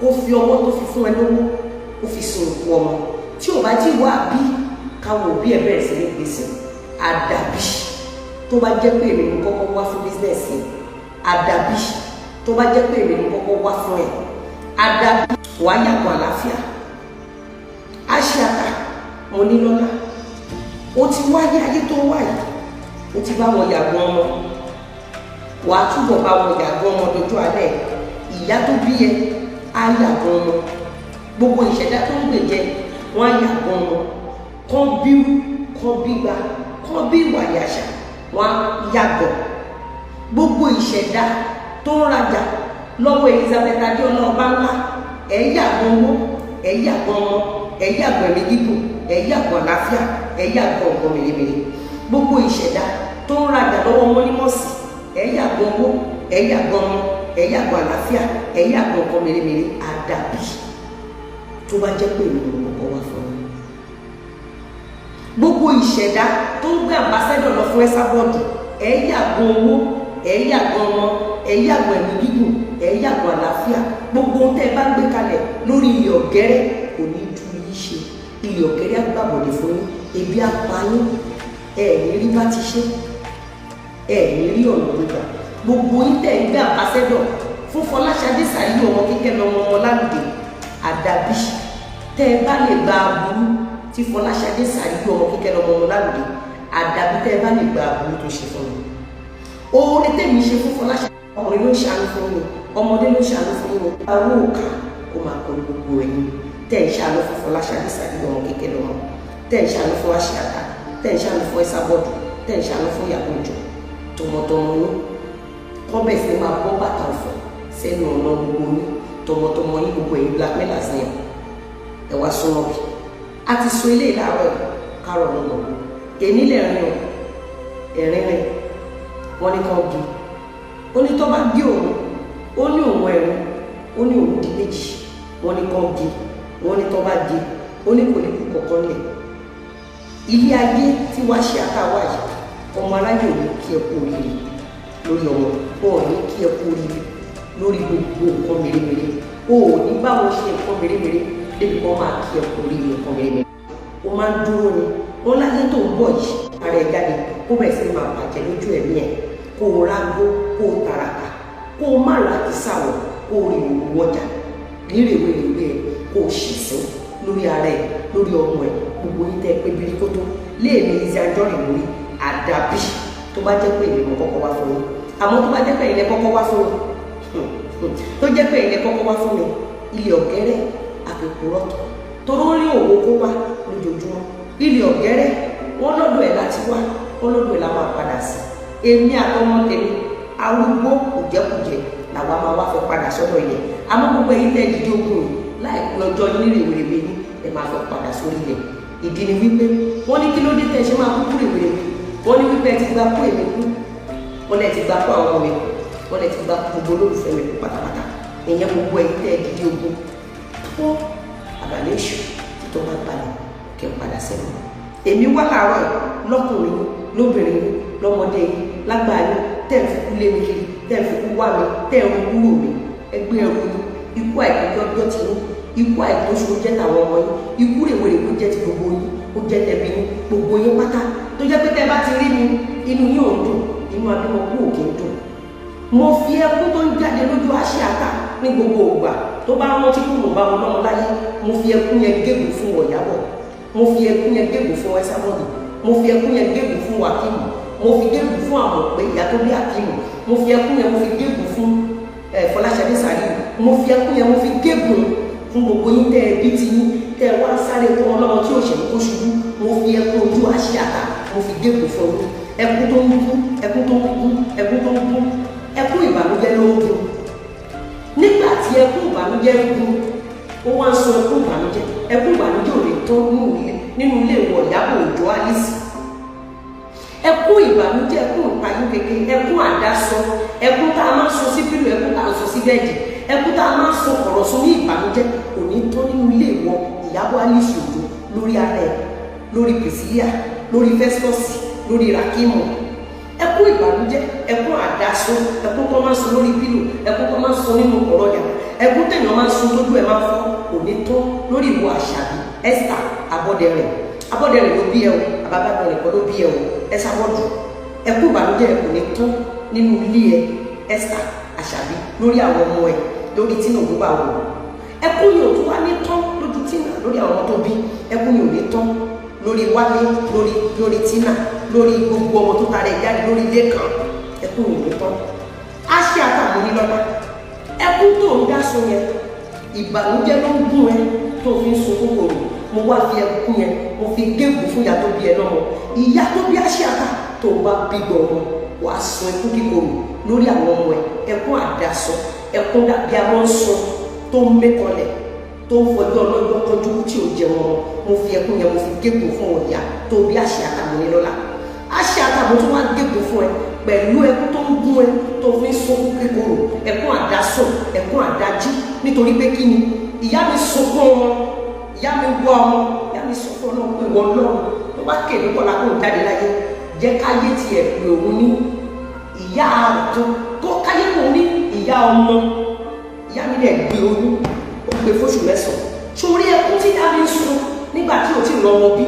kó fi ọwọ́ tó fi fún ẹ lówó, kó fi sin òkú ọmọ. Tí ò bá tí wá bí káwọn òbí ẹ bẹ̀rẹ̀ sí ní gbèsè. Àdàbí tó bá jẹ́ pé èmi ni kọ́kọ́ wá fún business yẹn. Àdàbí tó bá jẹ́ pé èmi ni kọ́kọ́ wá fún ẹ. Àdàbí wàá yàgò àlàáfíà. Aṣíata Monílọ́lá, ó ti wáyé ayé tó wáyé, ó ti bá wọn yàgò ọmọ, wàá túbọ̀ bá wọn yàgò ọmọ dojú alẹ́. Ìyá tó bí ẹ á yàgò ọmọ, gbogbo ìṣẹ̀dá tó ń gbèjẹ wọn á yàgò ọmọ. Kán bírú, kán bígba, kán bí ìwà yàṣà, wọn á yàgò. Gbogbo ìṣẹ̀dá tó ń rajà lọ́wọ́ Elizabeth Adéọlá ọba ńlá, ẹ̀ yàgò owó, ẹ̀ yàgò ọmọ, ẹ̀ yàgò ẹ̀mí gígùn, ẹ̀ yàgò àlàáfíà, ẹ̀ yàgò ọ̀gbọ́n mèremère. Gbogbo ìṣẹ̀dá tó ń rajà lọ́wọ́ mọ́nímọ́sì, ẹ̀ yàgò owó, ẹ̀ yàgò ọmọ, ẹ̀ yàgò àlàáfíà, ẹ̀ yàgò ọkọ mèremère. Àdàbí tó bá jẹ́ pé èmi ni mo kọ́kọ́ wá fún mi. Gbogbo ìṣẹ̀dá tó ń gbé ambassador lọ fún Esabod, ẹ̀ yàgò owó, ẹ̀ yàgò ọmọ, ẹ̀ yàgò ẹ̀mí gígùn, ẹ̀ yàgò àlàáfíà. Gbogbo ohun tẹ́ ẹ bá gbé kalẹ̀ lórí ilẹ̀ ọ̀gẹ́rẹ́ kò ní ju yín ṣe. Ilẹ̀ ọ̀gẹ́rẹ́ á gbàbọ̀dè fún yín, ebi á pa yín, ẹ̀ ní rí bá ti ṣe, ẹ̀ ní rí ọ̀nà gbígbà. Gbogbo yín tẹ́ ń gbé ambassador fún Fọláṣadé Sàríyù ọmọ kíkẹ́ lọ́mọ ọmọ lálùdé, àdàbí tẹ́ ẹ bá lè gba aburú tí Fọláṣadé Sàríyù ọmọ kíkẹ́ lọ́mọ ọmọ lálùdé, àdàbí tẹ́ ẹ bá lè gba aburú tó ṣe fún mi. Oore tèmi ṣe fún Fọláṣadé, ọkùnrin ló ń ṣàánú fún mi, ọmọdé ló ń ṣàánú fún mi. Owó òkà kó máa kọ gbogbo ẹ̀yin tẹ́ ẹ ṣàánú fún Fọláṣadé Sàríyù ọmọ kíkẹ́ lọ́mọ, tẹ́ ẹ ṣàánú fún Àṣìàtà, tẹ́ ẹ ṣàánú fún Esabod, tẹ́ ẹ ṣàánú fún Ìyábọ̀ Òjó, tọmọtọmọ yín kọ́ bẹ̀ sí máa bọ́ bàtà ọ̀fọ̀ sẹ́nu ọ̀nà gbogbo yín, tọmọtọmọ yín. Gbogbo ẹ̀yin blackmailers yẹn, ẹ wá súnmọ́ bí a ti sọ ilé ìlàrọ̀ yìí kárọ̀ lọ́nà. Èní lẹ́rìn o, ẹ̀rín rìn. Wọ́n ní kàn gé, ó ní tó bá gé òun, ó ní òun ẹ̀rín, ó ní òun di méjì. Wọ́n ní kàn gé, wọ́n ní tó bá gé, ó ní kò ní kú kọ̀ọ̀kan lẹ̀. Ilé ayé tí wàá ṣe àtàwà yìí, ọmọ aráyè ò ní kí ẹ kú oríire lórí ọmọ, wọn ò ní kí ẹ kú oríire lórí gbogbo nǹkan mèremère. O ò ní báwọn ṣe nǹkan mèremère débi kan máa kí ẹ kú oríire nǹkan mèremère. O máa ń dúró ni wọn láyé tó ń bọ̀ yìí, ara ẹ̀ jáde, kó bẹ̀rẹ̀ sí máa bàjẹ́ lójú ẹ̀mí ẹ̀, kó o rágbó, kó o tàràkà, kó o má ra kìsàwọ̀, kó o rìn òwò ọjà nírèwérèwé ẹ̀, kó o ṣì sí lórí ara ẹ̀, lórí ọmọ ẹ̀. Gbogbo yín tẹ́ ẹ pé birikoto léèmí Lizzy Anjorin lórí, àdàbí tó bá jẹ́ pé èmi mo kọ́kọ́ wá fún yín. Àmọ́ tó bá jẹ́ pé ilẹ̀ kọ́kọ́ wá fún mi, tó jẹ́ pé ilẹ̀ kọ́kọ́ wá fún mi, ilẹ̀ ọ̀gẹ́rẹ́ àpèkúrọ́tọ̀ toró rí òwò kó wá lójoojúmọ́. Ilẹ̀ ọ̀gẹ́rẹ́, wọ́n lọ́dọ̀ ẹ̀ láti wá, wọ́n lọ́dọ̀ ẹ̀ la máa padà sí. Èmi àtọmọ tèmi, arúgbó kùjẹkùjẹ làwa máa wá fẹ́ padà sọ́dọ̀ ilẹ̀. Àmọ́ gbogbo ẹ̀yin tẹ́ dídí ogun yìí, láìpẹ́ ọjọ́ yín ní rèwerèwe yín, ẹ máa fẹ́ padà sórí ilẹ̀. Ìdí ni wípé wọ́n ní kí ló dé tẹ́ ẹ ṣe máa kúkú rèwerèwe? Wọ́n ní wípé ẹ ti gba kú èmi kú, wọ́n lẹ ti gba kú àwọn ọmọ mi kú, wọ́n lẹ ti gba kú gbogbo olólùfẹ́ mi kú pátápátá. Ìyẹn gbogbo ẹ̀yin tẹ́ ẹ dídí ogun tó àbálẹ̀ èṣù títọ́ bá balẹ̀ kí n padà sẹ́nu. Èmi wá láàárọ̀ yìí, lọ́kùnrin, lóbìnrin, lọ́mọdé yín, lágbàá yín, tẹ́ ẹ̀ fi kú lé mi kiri, tẹ́ ẹ̀ fi kú wá mi, tẹ́ ẹ̀ ń kúrò mi, ẹgbẹ́ ẹrú yín. Ikú àìpéjọ́ ti yín, ikú àìtóṣù ó jẹ́ tàwọn ọmọ yín, ikú rèwerèwe ó jẹ́ ti gbogbo yín, ó jẹ́ tẹ̀bí yín, gbogbo yín pátá tó jẹ́ pé tẹ́ bá ti rí mi, inú yín ò ń dùn, inú abímọ kú ò kí ń dùn. Mo fi ẹkún tó ń jáde lójú Àṣìàtà ní gbogbo ìgbà tó bá rántí kó mo bá wọn lọ́mọ láyé, mo fi ẹkún yẹn gégùn fún Ìyábọ̀, mo fi ẹkún yẹn gégùn fún Esabod, mo fi ẹkún yẹn gégùn fún Wákìlù, mo fi gégùn fún àwọn pé ìyá tó bí Àkìlù, mo fi ẹkún yẹn mo fi gégùn fún Fọláṣadé Sàríù, mo fi ẹkún yẹn mo fi gégùn fún gbogbo yín tẹ́ ẹ bí ti yín, tẹ́ ẹ wá sáré tó wọn lọ́mọ tí òṣèlú kó ṣubú. Mo fi ẹkún ojú Àṣìàtà mo fi gégùn fún yín. Ẹkún tó ń kú, ẹkún tó ń kú, ẹkún tó ń kú, ẹkún ìbànújẹ́ ló ń kú. Nígbà tí ẹkún ìbànújẹ́ ń kú, ó wá ń sọ ẹkún ìbànújẹ́. Ẹkún ìbànújẹ́ ò ní tán nínú ilé ìwọ Ìyábọ̀ Òjó Alice. Ẹkún ìbànújẹ́, ẹkún ìpayín kékeré, ẹkún àdásọ, ẹkún tá a máa sọ sí pillow, ẹkún tá a sọ sí bed, ẹkún tá a máa sọ ọ̀rọ̀ sọ ní ìbànújẹ́ kò ní tán nínú ilé ìwọ Ìyábọ̀ Alice Òjó, lórí ara ẹ, lórí Priscilla, lórí Festus, lórí Rakimu. Ẹkún ìbànújẹ́, ẹkún àdásọ, ẹkún tó máa ń sọ lórí pillow, ẹkún tó máa ń sọ nínú ọ̀rọ̀ yàrá, ẹkún tẹ̀yàn máa ń sun tójú ẹ̀ máa ń fọ́ kò ní tán lórí ìwọ Àṣàbí Esther Abọ́dẹrìn. Abọ́dẹrìn ló bí ẹ o, àbábábọ̀rìn kan ló bí ẹ o. Ẹ sábọ́dù, ẹkún ìbànújẹ́ ẹ kò ní tán nínú ilé ẹ, Esther Àṣàbí, lórí àwọn ọmọ ẹ, lórí Tina Ògúnbàwò. Ẹkún yóò tún wá ní tán lójú Tina, lórí àwọn ọmọ tó bí. Ẹkún yóò ní tán lórí Wálé, lórí Tina, lórí gbogbo ọmọ tó tara ẹ jáde, lórí ilé kan. Ẹkún yóò ní tán. Á ṣe àtàwọn onílọ́lá, ẹkún tó ń dá sun yẹn, ìbànújẹ́ ló ń gún ẹ tó fi ń sunkún kòrò. Mo wá fi ẹkún yẹn, mo fi gégùn fún ìyá tó bí ẹ lọ́mọ, ìyá tó bí Àṣàkà. Tó bá bí gbọmọ, wàá sun ẹkún kíkorò lórí àwọn ọmọ ẹ. Ẹkún àdásọ, ẹkún dàbí àwọn sun tó ń mẹ́kọlẹ̀, tó ń fọjọ́ ọlọ́jọ́ kọjú tí ò jẹun ọmọ. Mo fi ẹkún yẹn, mo fi gégùn fún ìyá tó bí Àṣàkà mo ní lọ́la. Àṣàkà, mo tún wá gégùn fún ẹ pẹ̀lú ẹkún tó ń gún ẹ tó fi ń sunkún kíkorò, ẹkún àdásùn, ẹkún àdájí. Nítorí pé kí ni? Ìyá mi sunkún ọmọ, ìyá mi wá ọmọ, ìyá mi sọ fún Ọlọ́run pé, ìwọ Ọlọ́run, tó bá kéde kọ́lá kó jáde láyé, jẹ́ káyé tiẹ̀ pé òun ní ìyá tó kó káyé kò ní ìyá ọmọ. Ìyá mi dẹ̀ gbé oyún, ó gbé fóṣù 9. Sórí ẹkún tí ìyá mi ń sun nígbà tí ò tí ì lọ́mọ bí,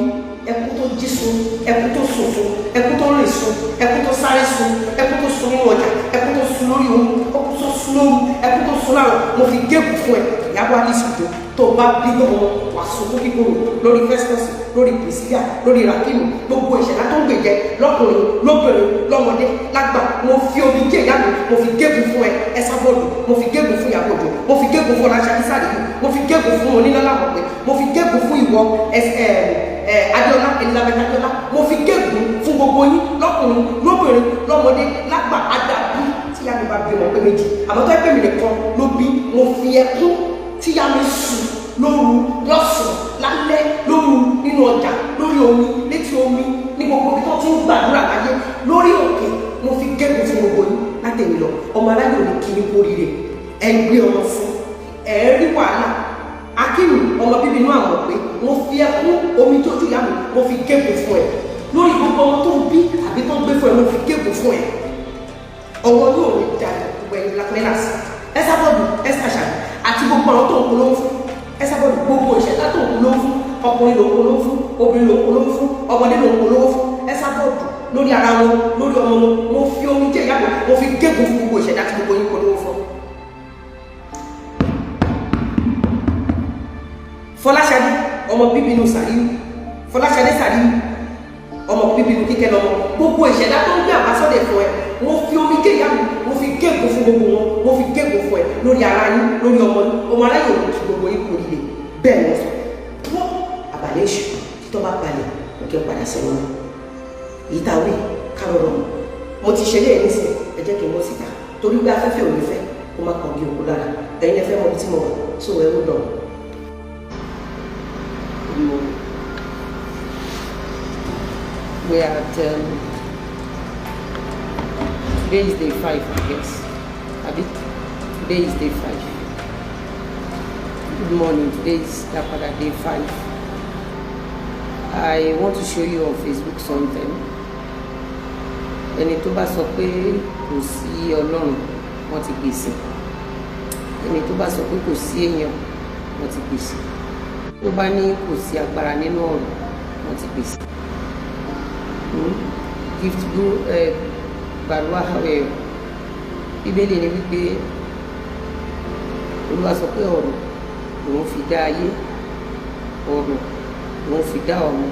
ẹkún tó jí sun, ẹkún tó sùn sun, ẹkún tó rìn sun, ẹkún tó sáré sun, ẹkún tó sun nínú ọjà, ẹkún tó sun lórí omi, ẹkún tó sun lóru, ẹkún tó sun láàrọ̀, mo fi gégùn fún ẹ, Ìyábọ̀ Alice Òjó. Tó bá bí gbọ́mọ, wà sunkún kíkorò lórí Festus, lórí Priscilla, lórí Rakimu, gbogbo ìṣẹ̀dá tó ń gbèjẹ lọ́kùnrin, lóbìnrin, lọ́mọdé, lágbà. Mo fi omi jẹ́ ìyá mi, mo fi gégùn fún ẹ, Ẹsábọ́ọ̀dù. Mo fi gégùn fún Ìyábọ̀ Òjó, mo fi gégùn fún Ọláṣadé Sàríyù, mo fi gégùn fún Onílọ́lá Mọ̀pẹ́, mo fi gégùn fún ìwọ Adéọlá Elizabeth Adéọlá. Mo fi gégùn fún gbogbo yín lọ́kùnrin, lóbìnrin, lọ́mọdé, lágbà. Àdàbí tí ìyá mi bá bí ọmọ pé méjì, àmọ́ tó ẹ pé mi nìkan ló bí, mo fi ẹkún tí ìyá mi sùn lóru, lọ́sàn-án, lálẹ́, lóru, nínú ọjà, lórí omi, létí omi, ní gbogbo ibi tó ti ń gbàdúrà láyé, lórí òkè, mo fi gégùn fún gbogbo yín látẹ̀yìn lọ. Ọmọ aráyò ní kí n kú oríire. Ẹ gbé ọmọ fún ẹ rí wàhálà. Akínú ọmọ bíbí inú àwọn pé mo fi ẹkún omi tó ojú ìyá mi, mo fi gégùn fún ẹ lórí gbogbo ọmọ tó ń bí àbí tó ń gbé fún ẹ. Mo fi gégùn fún ẹ. Ọwọ́ yóò ní da gbogbo ẹni blackmailers, Ẹsábọ́ọ̀dù, Ẹsàṣàbí àti gbogbo àwọn tó ń polówó fún Ẹsábọ́ọ̀dù, gbogbo ìṣẹ̀dá tó ń polówó fún, ọkùnrin ló ń polówó fún, obìnrin ló ń polówó fún, ọmọdé ló ń polówó fún, Ẹsábọ́ọ̀dù, lórí ara wọn, lórí ọmọ wọn, mo fi omi jẹ́ ìyá mi, mo fi gégùn fún gbogbo ìṣẹ̀dá tí gbogbo yín polówó fún. Fọláṣadé ọmọ bíbí inú Sàríù, Fọláṣadé Sàríù ọmọ bíbí inú Kíkẹ́ lọ́mọ, gbogbo ìṣẹ̀dá tó ń gbé àbásọ́dẹ̀ fún ẹ, mo fi omi gé ìyá mi, mo fi gégùn fún gbogbo wọn. Mo fi gégùn fún ẹ lórí ara yín, lórí ọmọ yín. Ọmọ aráyè òun kí gbogbo yín kò líle bẹ́ẹ̀ ni wọ́n sọ wọ́n àbàlẹ̀ èṣù títọ́ bá balẹ̀ òkè padà sẹ́nu wọn. Èyí tá a wí kárọ̀rọ̀ mo ti ṣe léyìn nísìn. Ẹ jẹ́ kí n bọ́ síta torí pé afẹ́fẹ́ ò ní fẹ́ kó má kàn gé òkú lára. Ẹ̀yin ẹ fẹ́ mọ ibi tí mo wà, so ẹ ó dọ̀. Good morning. We are at today is day 5, I guess. Abi? Today is day 5. Good morning. Today is Dapada day 5. I want to show you on Facebook something. Ẹni tó bá sọ pé kò sí Ọlọ́run, wọ́n ti gbèsè. Ẹni tó bá sọ pé kò sí èèyàn, wọ́n ti gbèsè. Tó bá ní kò sí agbára nínú ọ̀rọ̀, wọ́n ti gbèsè. Gift Baruwa, Bíbélì ni wípé Olúwa sọ pé ọ̀rọ̀ lòun fi dá ayé, ọ̀rọ̀ lòun fi dá ọ̀run.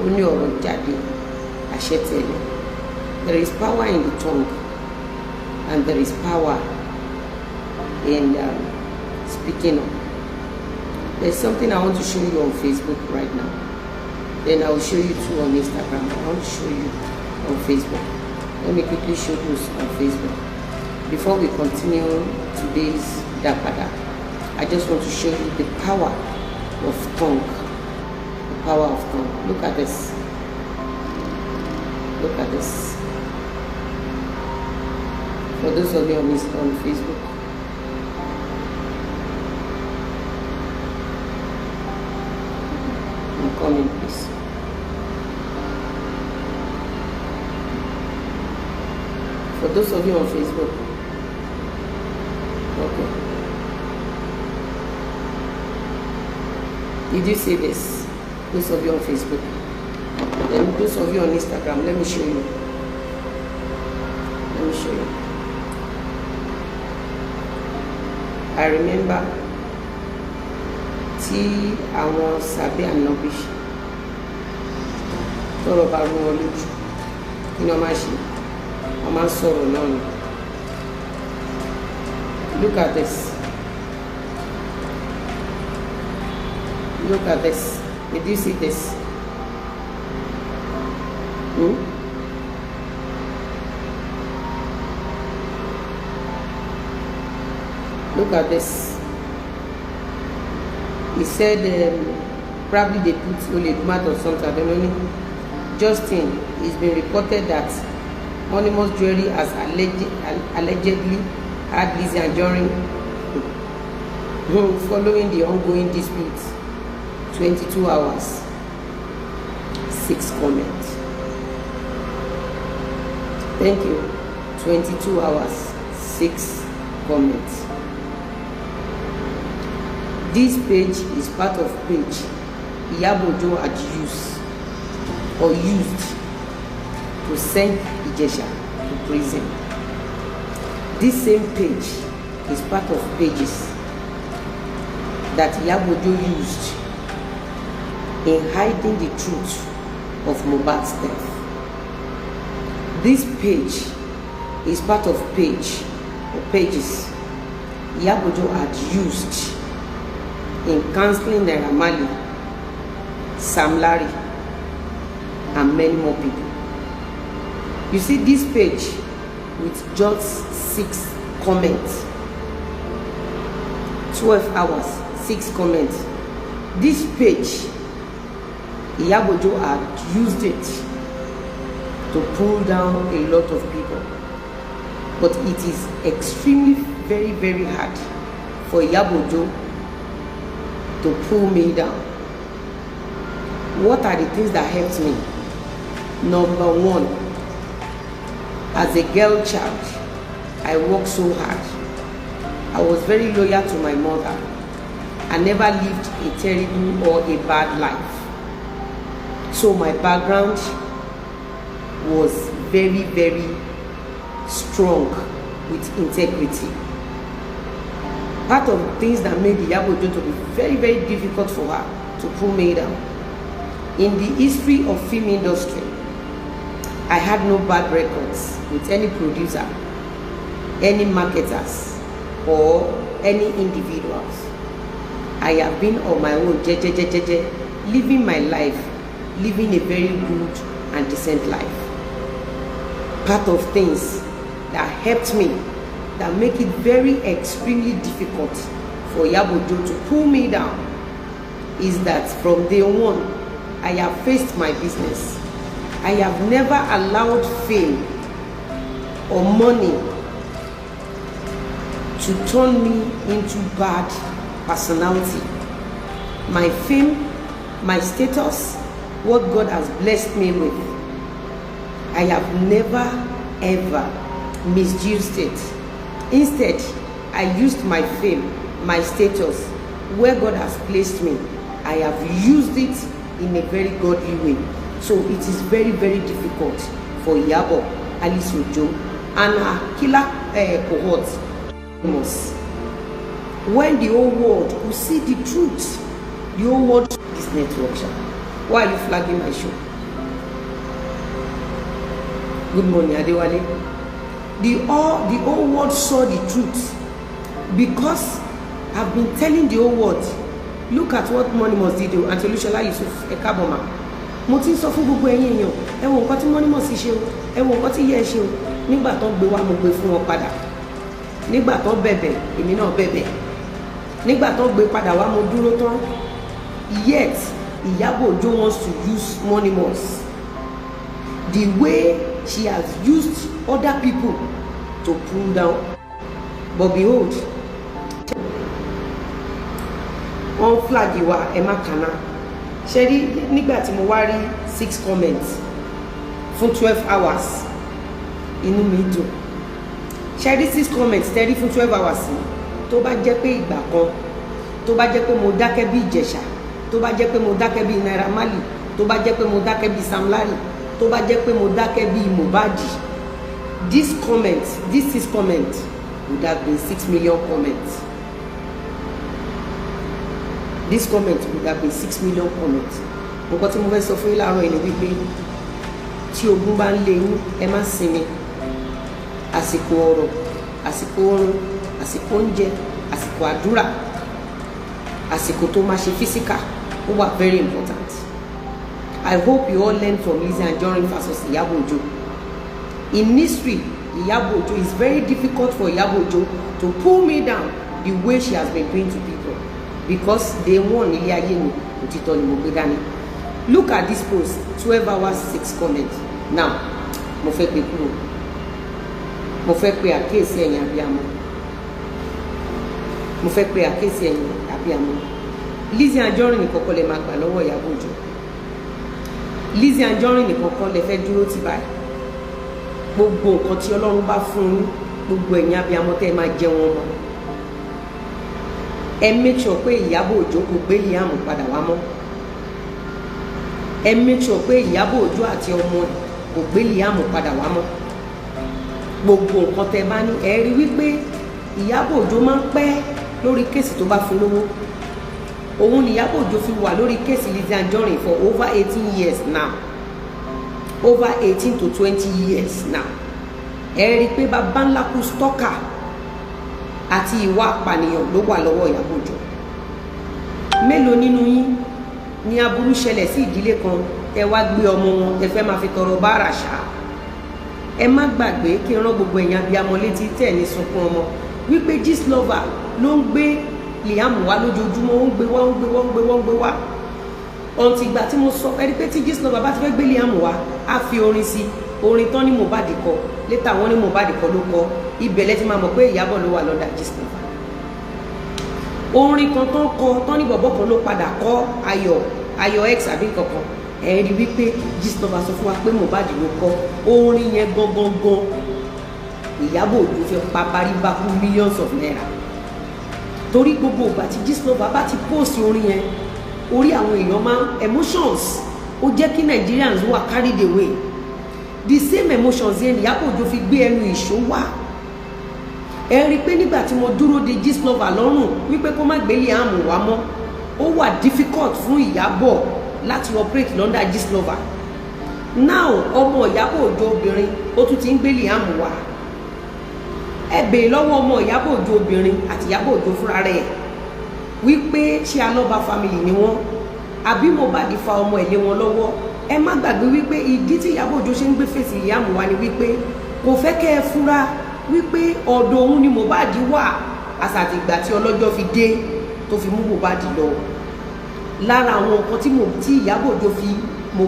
Ó ní ọ̀rọ̀ jáde, àṣẹ tẹ̀lé. There is power in the tongue and there is power in speaking up. There's something I want to show you on Facebook right now. Then I will show you too on Instagram. I want to show you on Facebook. Let me quickly show those on Facebook. Before we continue today's Dapada, I just want to show you the power of tongue. The power of tongue. Look at this. Look at this. For those of you on Facebook. I'm coming, please. For those of you on Facebook. Okay. Did you see this? Those of you on Facebook. Then those of you on Instagram, let me show you. Let me show you. I remember tí àwọn sàbí ànábì tọ́rọ̀ bá rú wọn lójú, kí ni wọ́n máa ṣe? Wọ́n máa ń sọ̀rọ̀ náà ni. Look at this. Look at this. Did you see this? Hmm? Look at this. He said probably they put Oledumat or something, I don't know. Justin, it's been reported that Monimos Jewelry has allegedly had Lizzy Anjorin following the ongoing dispute. 22 hours, 6 comments. Thank you. 22 hours, 6 comments. This page is part of page Iyabo Ojo had used or used to send Ijesha to prison. This same page is part of pages that Iyabo Ojo used in hiding the truth of Mohbad's death. This page is part of page or pages Iyabo Ojo had used in counseling Naira Marley, Sam Larry, and many more people. You see this page with just 6 comments, 12 hours, 6 comments. This page, Iyabo Ojo had used it to pull down a lot of people. But it is extremely very, very hard for Iyabo Ojo to pull me down. What are the things that helped me? Number one, as a girl child, I worked so hard. I was very loyal to my mother. I never lived a terrible or a bad life. So my background was very, very strong with integrity. Part of the things that made Iyabo Ojo to be very, very difficult for her to pull me down. In the history of film industry, I had no bad records with any producer, any marketers, or any individuals. I have been on my own, jejejejeje, living my life, living a very good and decent life. Part of things that helped me, that make it very extremely difficult for Iyabo Ojo to pull me down, is that from day one, I have faced my business. I have never allowed fame or money to turn me into bad personality. My fame, my status, what God has blessed me with, I have never ever misused it. Instead, I used my fame, my status, where God has placed me. I have used it in a very godly way. So it is very, very difficult for Iyabo Alice Ojo and her killer cohort. When the whole world could see the truth, the whole world, this network, why are you flagging my show? Good morning, Adewale. The whole world saw the truth, because I've been telling the whole world, look at what Monimos did o. Aunty Olúṣọlá Yusuf Ekaboma. Mo ti ń sọ fún gbogbo ẹ̀yin èèyàn, ẹ wo nǹkan tí Monimos ṣe o, ẹ wo nǹkan tí yẹ ẹ ṣe o. Nígbà tó gbé wá, mo gbé fún wọn padà. Nígbà tó bẹ̀bẹ̀, èmi náà bẹ̀bẹ̀. Nígbà tó gbé padà wá, mo dúró tán. Yet Iyabo Ojo wants to use Monimos the way she has used other people to pull down. But behold, wọ́n flag wa. Ẹ má kànáà ṣe rí. Nígbà tí mo wá rí six comments fún 12 hours, inú mi dùn. Ṣe rí six comments tẹ́rí fún 12 hours yìí, tó bá jẹ́ pé ìgbà kan, tó bá jẹ́ pé mo dákẹ́ bí Ìjẹ̀ṣà, tó bá jẹ́ pé mo dákẹ́ bí Naira Marley, tó bá jẹ́ pé mo dákẹ́ bí Sam Larry, tó bá jẹ́ pé mo dákẹ́ bí Mohbad, this comment, this six comment would have been 6 million comments. This comment would have been 6 million comments. Nǹkan tí mo fẹ́ sọ fún yín láàárọ̀ yìí ni wípé tí ogun bá ń lé yín, ẹ má sinmi. Àsìkò ọ̀rọ̀, àsìkò oorun, àsìkò oúnjẹ, àsìkò àdúrà, àsìkò tó máa ṣe physical, ó wà very important. I hope you all learn from Lizzy Anjorin versus Iyabo Ojo. In history, Iyabo Ojo, it's very difficult for Iyabo Ojo to pull me down the way she has been doing to people, because day one nílé ayé mi, òtítọ́ ni mo gbé dání. Look at this post, 12 hours, six comments. Now mo fẹ́ gbé kúrò. Mo fẹ́ pe àkíyèsí ẹ̀yin abiyamọ. Mo fẹ́ pe àkíyèsí ẹ̀yin abiyamọ. Lizzy Anjorin nìkan kọ́ lẹ máa gbà lọ́wọ́ Ìyábọ̀ Òjó. Lizzy Anjorin nìkan kọ́ lẹ fẹ́ dúró tì báyìí. Gbogbo nǹkan tí Ọlọ́run bá fún yín, gbogbo ẹ̀yin abiyamọ tẹ́ ẹ máa jẹun ọmọ, ẹ make sure pé Ìyábọ̀ Òjó kò gbé Liam padà wá mọ́. Ẹ make sure pé Ìyábọ̀ Òjó àti ọmọ ẹ̀ kò gbé Liam padà wá mọ́. Gbogbo nǹkan tẹ́ bá ní, ẹ rí wípé Ìyábọ̀ Òjó máa ń pẹ́ lórí case tó bá fún lówó. Òun ni Ìyábọ̀ Òjó fi wà lórí case Lizzy Anjorin for over 18 years now, over 18 to 20 years now. Ẹ rí i pé bàbá ńlá kú stalker àti ìwà apànìyàn ló wà lọ́wọ́ Ìyábọ̀ Òjó. Mélòó nínú yín ní aburú ṣẹlẹ̀ sí ìdílé kan, tẹ wá gbé ọmọ wọn, tẹ fẹ́ máa fi tọrọ báárà ṣá? Ẹ má gbàgbé kí n rán gbogbo ẹ̀yin abiyamọ létí tẹ̀ ní sunkún ọmọ wípé Gistlover ló ń gbé Liam wá lójoojúmọ́. Ó ń gbé wá, ó ń gbé wá, ó ń gbé wá, ó ń gbé wá. Ọ̀ǹtì ìgbà tí mo sọ ẹni pé tí Gistlover bá ti fẹ́ gbé Liam wá, á fi orin sí, orin tán ní Mohbad kọ. Létà wọ́n ní Mohbad kọ ló kọ. Ibẹ̀ lẹ́ ti máa mọ̀ pé Ìyábọ̀ ló wà lọ́dà Gistlover. Orin kan tán kọ tán ní bọ̀bọ̀ kan ló padà kọ, Ayọ̀, Ayọ̀ X àbí kankan. Ẹ rí wípé Gistlover sọ fún wa pé Mohbad ló kọ orin yẹn gangan gan. Ìyábọ̀ Òjó fẹ́ pa baríbákú millions of naira, torí gbogbo ìgbà tí Gistlover bá ti post orin yẹn, orí àwọn èèyàn máa emotions, ó jẹ́ kí Nigerians wà carried away. The same emotions yẹn Ìyábọ̀ Òjó fi gbé ẹnu ìṣó wá. Ẹ rí i pé nígbà tí mo dúró de Gistlover lọ́rùn wípé kó má gbé Liam wá mọ́, ó wà difficult fún Ìyábọ̀ láti operate l'under Gistlover. Now ọmọ Ìyábọ̀ Òjó obìnrin, ó tún ti ń gbé Liam wá. Ẹ bèè lọ́wọ́ ọmọ Ìyábọ̀ Òjó obìnrin àti Ìyábọ̀ Òjó fúnra rẹ̀ wípé ṣé Alọ́ba family ni wọ́n, àbí Mohbad fa ọmọ ẹ̀ lé wọn lọ́wọ́? Ẹ má gbàgbé wípé ìdí tí Ìyábọ̀ Òjó ṣe ń gbé face Liam wá ni wípé kò fẹ́ kẹ́ ẹ fura wípé ọ̀dọ̀ òun ni Mohbad wà àsàtìgbà tí ọlọ́jọ́ fi dé tó fi mú Mohbad lọ. Lára àwọn nǹkan tí mo tí Ìyábọ̀ Òjó fi mo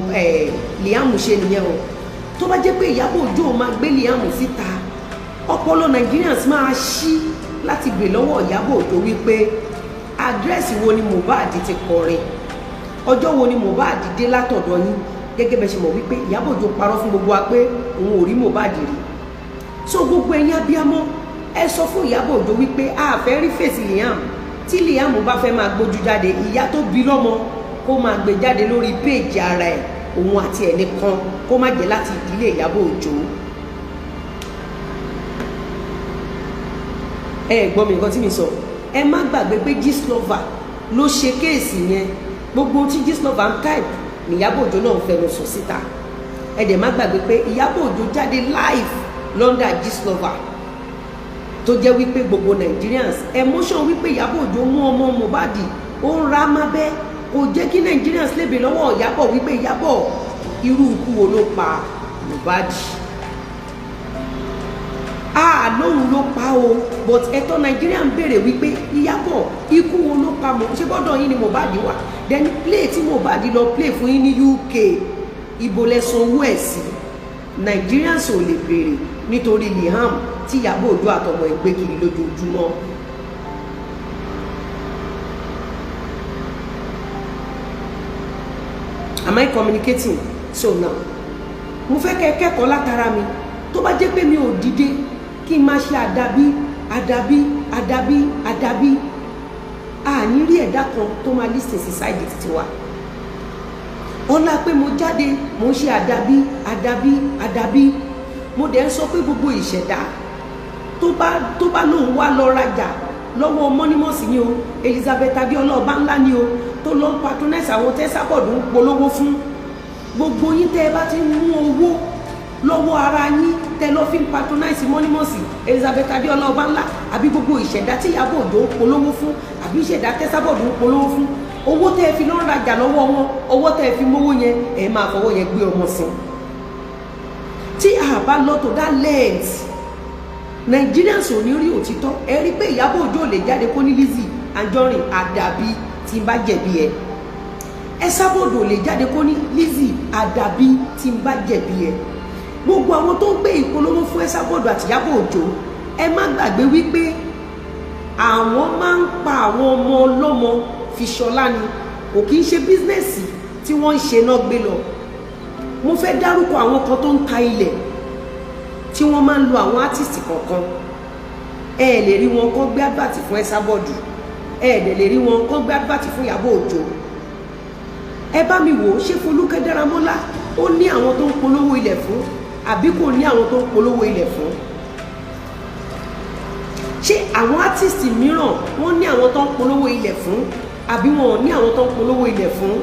Liam ṣe nìyẹn o. Tó bá jẹ́ pé Ìyábọ̀ Òjó máa gbé Liam síta, ọpọlọ Nigerians máa ṣí láti gbè lọ́wọ́ Ìyábọ̀ Òjó wípé address wo ni Mohbad ti kọrin, ọjọ́ wo ni Mohbad dé látọ̀dọ̀ yín. Gẹ́gẹ́ bẹ́ẹ̀ ṣe mọ̀ wípé Ìyábọ̀ Òjó parọ́ fún gbogbo wa pé òun ò rí Mohbad rí. So gbogbo ẹ̀yin abiyamọ, ẹ sọ fún Ìyábọ̀ Òjó wípé a fẹ́ rí face Liam. Tí Liam bá fẹ́ máa gbójú jáde, ìyá tó bí lọ́mọ kó máa gbé jáde lórí péèjì ara ẹ̀, òun àti ẹ̀ nìkan, kó má jẹ́ láti ìdílé Ìyábọ̀ Òjó. Ẹ gbọ́ mi, nǹkan tí mi sọ. Ẹ má gbàgbé pé Gistlover ló ṣe case yẹn. Gbogbo tí Gistlover ń type ní Ìyábọ̀ Òjó náà ń fẹnu sọ síta. Ẹ dẹ̀ má gbàgbé pé Ìyábọ̀ Òjó jáde live l'under Gistlover, tó jẹ́ wípé gbogbo Nigerians emotion wípé Ìyábọ̀ Òjó mú ọmọ Mohbad, ó ń ra mábẹ́, kò jẹ́ kí Nigerians lè bè lọ́wọ́ Ìyábọ̀ wípé, "Ìyábọ̀, irú ikú wo ló pa Mohbad?" A lóhun ló pa o, but ẹ̀tọ́ Nàìjíríà ń béèrè wípé, Ìyábọ̀, ikú wo ló pa mọ́? Ṣé bọ́dọ̀ yín ni Mohbad wà? Then play tí Mohbad lọ play fún yín ní UK, ibo lẹ san owó ẹ̀ sí? Nigerians ò lè béèrè nítorí Liam tí Ìyábọ̀ Òjó àtọmọ ẹ̀ gbé kiri lójoojúmọ́. Am I communicating? So now, mo fẹ́ kẹ́ kẹ́kọ̀ọ́ látara mi. Tó bá jẹ́ pé mi ò dìde kí n máa ṣe àdàbí, àdàbí, àdàbí, àdàbí, àní rí ẹ̀dá kan tó máa listen sí side títí wa. Ọlá pé mo jáde, mo ń ṣe àdàbí, àdàbí, àdàbí, mo dẹ̀ ń sọ pé gbogbo ìṣẹ̀dá tó bá lóun wá lọ rajà lọ́wọ́ mọ́nímọ́sì ni o, Elizabeth Adéọlá ọba ńlá ni o, tó lọ ń patronize àwọn tẹ́sàbọ̀dù ń polówó fún, gbogbo yín tẹ́ ẹ bá ti ń mú owó lọ́wọ́ ara yín tẹ́ lọ́ fi ń patronize mọ́nímọ́sì, Elizabeth Adéọlá ọba ńlá, àbí gbogbo ìṣẹ̀dá tí Ìyábọ̀ Òjó ń polówó fún, àbí ìṣẹ̀dá tẹ́sàbọ̀dù ń polówó fún, owó tẹ́ ẹ fi lọ́ ń rajà lọ́wọ́ wọn, owó tẹ́ ẹ fi mówó yẹn, ẹ máa fọwọ́ yẹn gbé ọmọ sí. Tí a bá lọ to that length, Nigerians ò ní rí òtítọ́. Ẹ rí pé Ìyábọ̀ Òjó lè jáde kó ní Lizzy Anjorin, àdàbí tí n bá jẹ̀bi ẹ. Esabod lè jáde kó ní Lizzy, àdàbí tí n bá jẹ̀bi ẹ. Gbogbo àwọn tó ń gbé ìpolówó fún Esabod àti Ìyábọ̀ Òjó, ẹ má gbàgbé wípé àwọn máa ń pa àwọn ọmọ ọlọ́mọ fi ṣọlá ni, kò kí ń ṣe business tí wọ́n ń ṣe náà gbé lọ. Mo fẹ́ dárúkọ àwọn kan tó ń ta ilẹ̀ tí wọ́n máa ń lo àwọn artist kọ̀ọ̀kan. Ẹ lè rí wọn kọ́ gbé advert fún Esabod, ẹ dẹ̀ lè rí wọn kọ́ gbé advert fún Ìyábọ̀ Òjó. Ẹ bá mi wò ó, ṣé Folúkẹ́ Dáramọ́lá ó ní àwọn tó ń polówó ilẹ̀ fún, àbí kò ní àwọn tó ń polówó ilẹ̀ fún? Ṣé àwọn artist mìíràn, wọ́n ní àwọn tó ń polówó ilẹ̀ fún, àbí wọn ò ní àwọn tó ń polówó ilẹ̀ fún?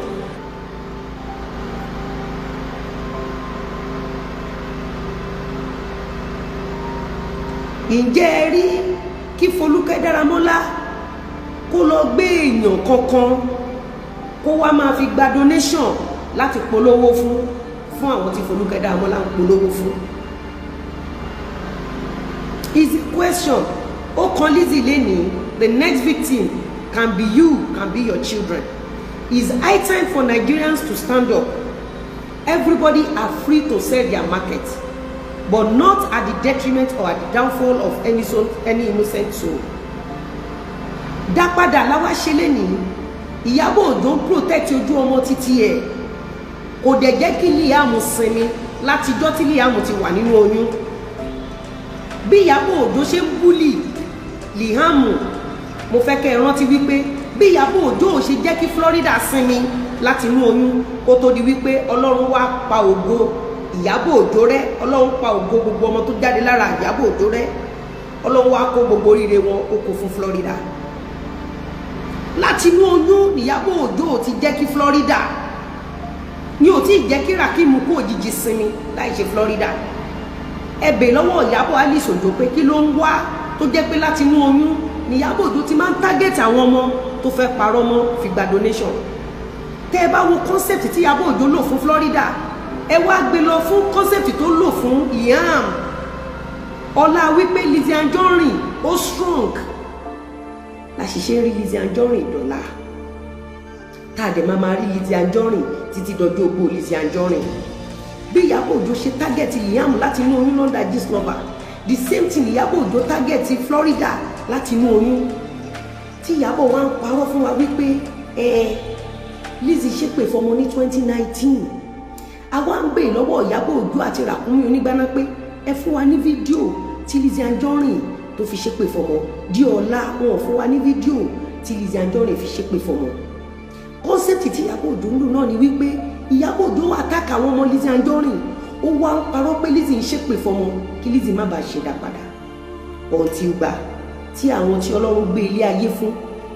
Ǹjẹ́ ẹ rí kí Folúkẹ́ Dáramọ́lá kó lọ gbé èèyàn kankan kó wá máa fi gba donation láti polówó fún àwọn tí Folúkẹ́ Dáramọ́lá ń polówó fún? Is a question. Ó kan Lizzy lénìí, the next victim can be you, can be your children. It's high time for Nigerians to stand up. Everybody are free to sell their market, but not at the detriment or at the downfall of any soul, any innocent soul. Dápadà láwa ṣe lénìí. Ìyábọ̀ Òjó ń protect ojú ọmọ títí ẹ̀, kò dẹ̀ jẹ́ kí Liam sinmi látijọ́ tí Liam ti wà nínú oyún. Bí Ìyábọ̀ Òjó ṣe ń bully Liam, mo fẹ́ kẹ́ ẹ rántí wípé bí Ìyábọ̀ Òjó ò ṣe jẹ́ kí Florida sinmi láti inú oyún, kó tó di wípé Ọlọ́run wá pa ògo Ìyábọ̀ Òjó rẹ́, Ọlọ́run pa ògo gbogbo ọmọ tó jáde lára Ìyábọ̀ Òjó rẹ́, Ọlọ́run wá kó gbogbo oríire wọn, ó kó fún Florida. Láti inú oyún níyàbọ̀ Òjó ti jẹ́ kí Florida ní ò tí ì jẹ́ kí Rakim kú òjijì sinmi láì ṣe Florida. Ẹ bèè lọ́wọ́ Ìyábọ̀ Alice Òjó pé kí ló ń wá tó jẹ́ pé láti inú oyún níyàbọ̀ Òjó ti máa ń target àwọn ọmọ tó fẹ́ parọ́ mọ́ fi gba donation. Tẹ́ ẹ bá wo concept tí Ìyábọ̀ Òjó lò fún Florida, ẹ wá gbé lọ fún concept tó lò fún Liam. Ọlá wípé Lizzy Anjorin ó strong láṣìṣe rí Lizzy Anjorin dọ́là, tá a dẹ̀ máa rí Lizzy Anjorin títí dọjọ́ ogbó Lizzy Anjorin. Bí Ìyábọ̀ Òjó ṣe target Liam láti inú oyún lọ́ndà Gistlover, the same thing Ìyábọ̀ Òjó target Florida láti inú oyún. Tí Ìyábọ̀ wá ń parọ́ fún wa wípé ẹ Lizzy ṣépè fọmọ ní 2019, àwa ń bèè lọ́wọ́ Ìyábọ̀ Òjó àti Ràkúnmí onígbáná pé ẹ fún wa ní fídíò tí Lizzy Anjorin tó fi ṣépè fọmọ. Di ọ̀la, wọn ò fún wa ní fídíò tí Lizzy Anjorin fi ṣépè fọmọ. Concept tí Ìyábọ̀ Òjó ń lò náà ni wípé Ìyábọ̀ Òjó attack àwọn ọmọ Lizzy Anjorin, ó wá ń parọ́ pé Lizzy ń ṣépè fọmọ kí Lizzy má bàa ṣe dá padà. Ọ̀ǹtí gbà tí àwọn tí Ọlọ́run gbé ilé ayé fún,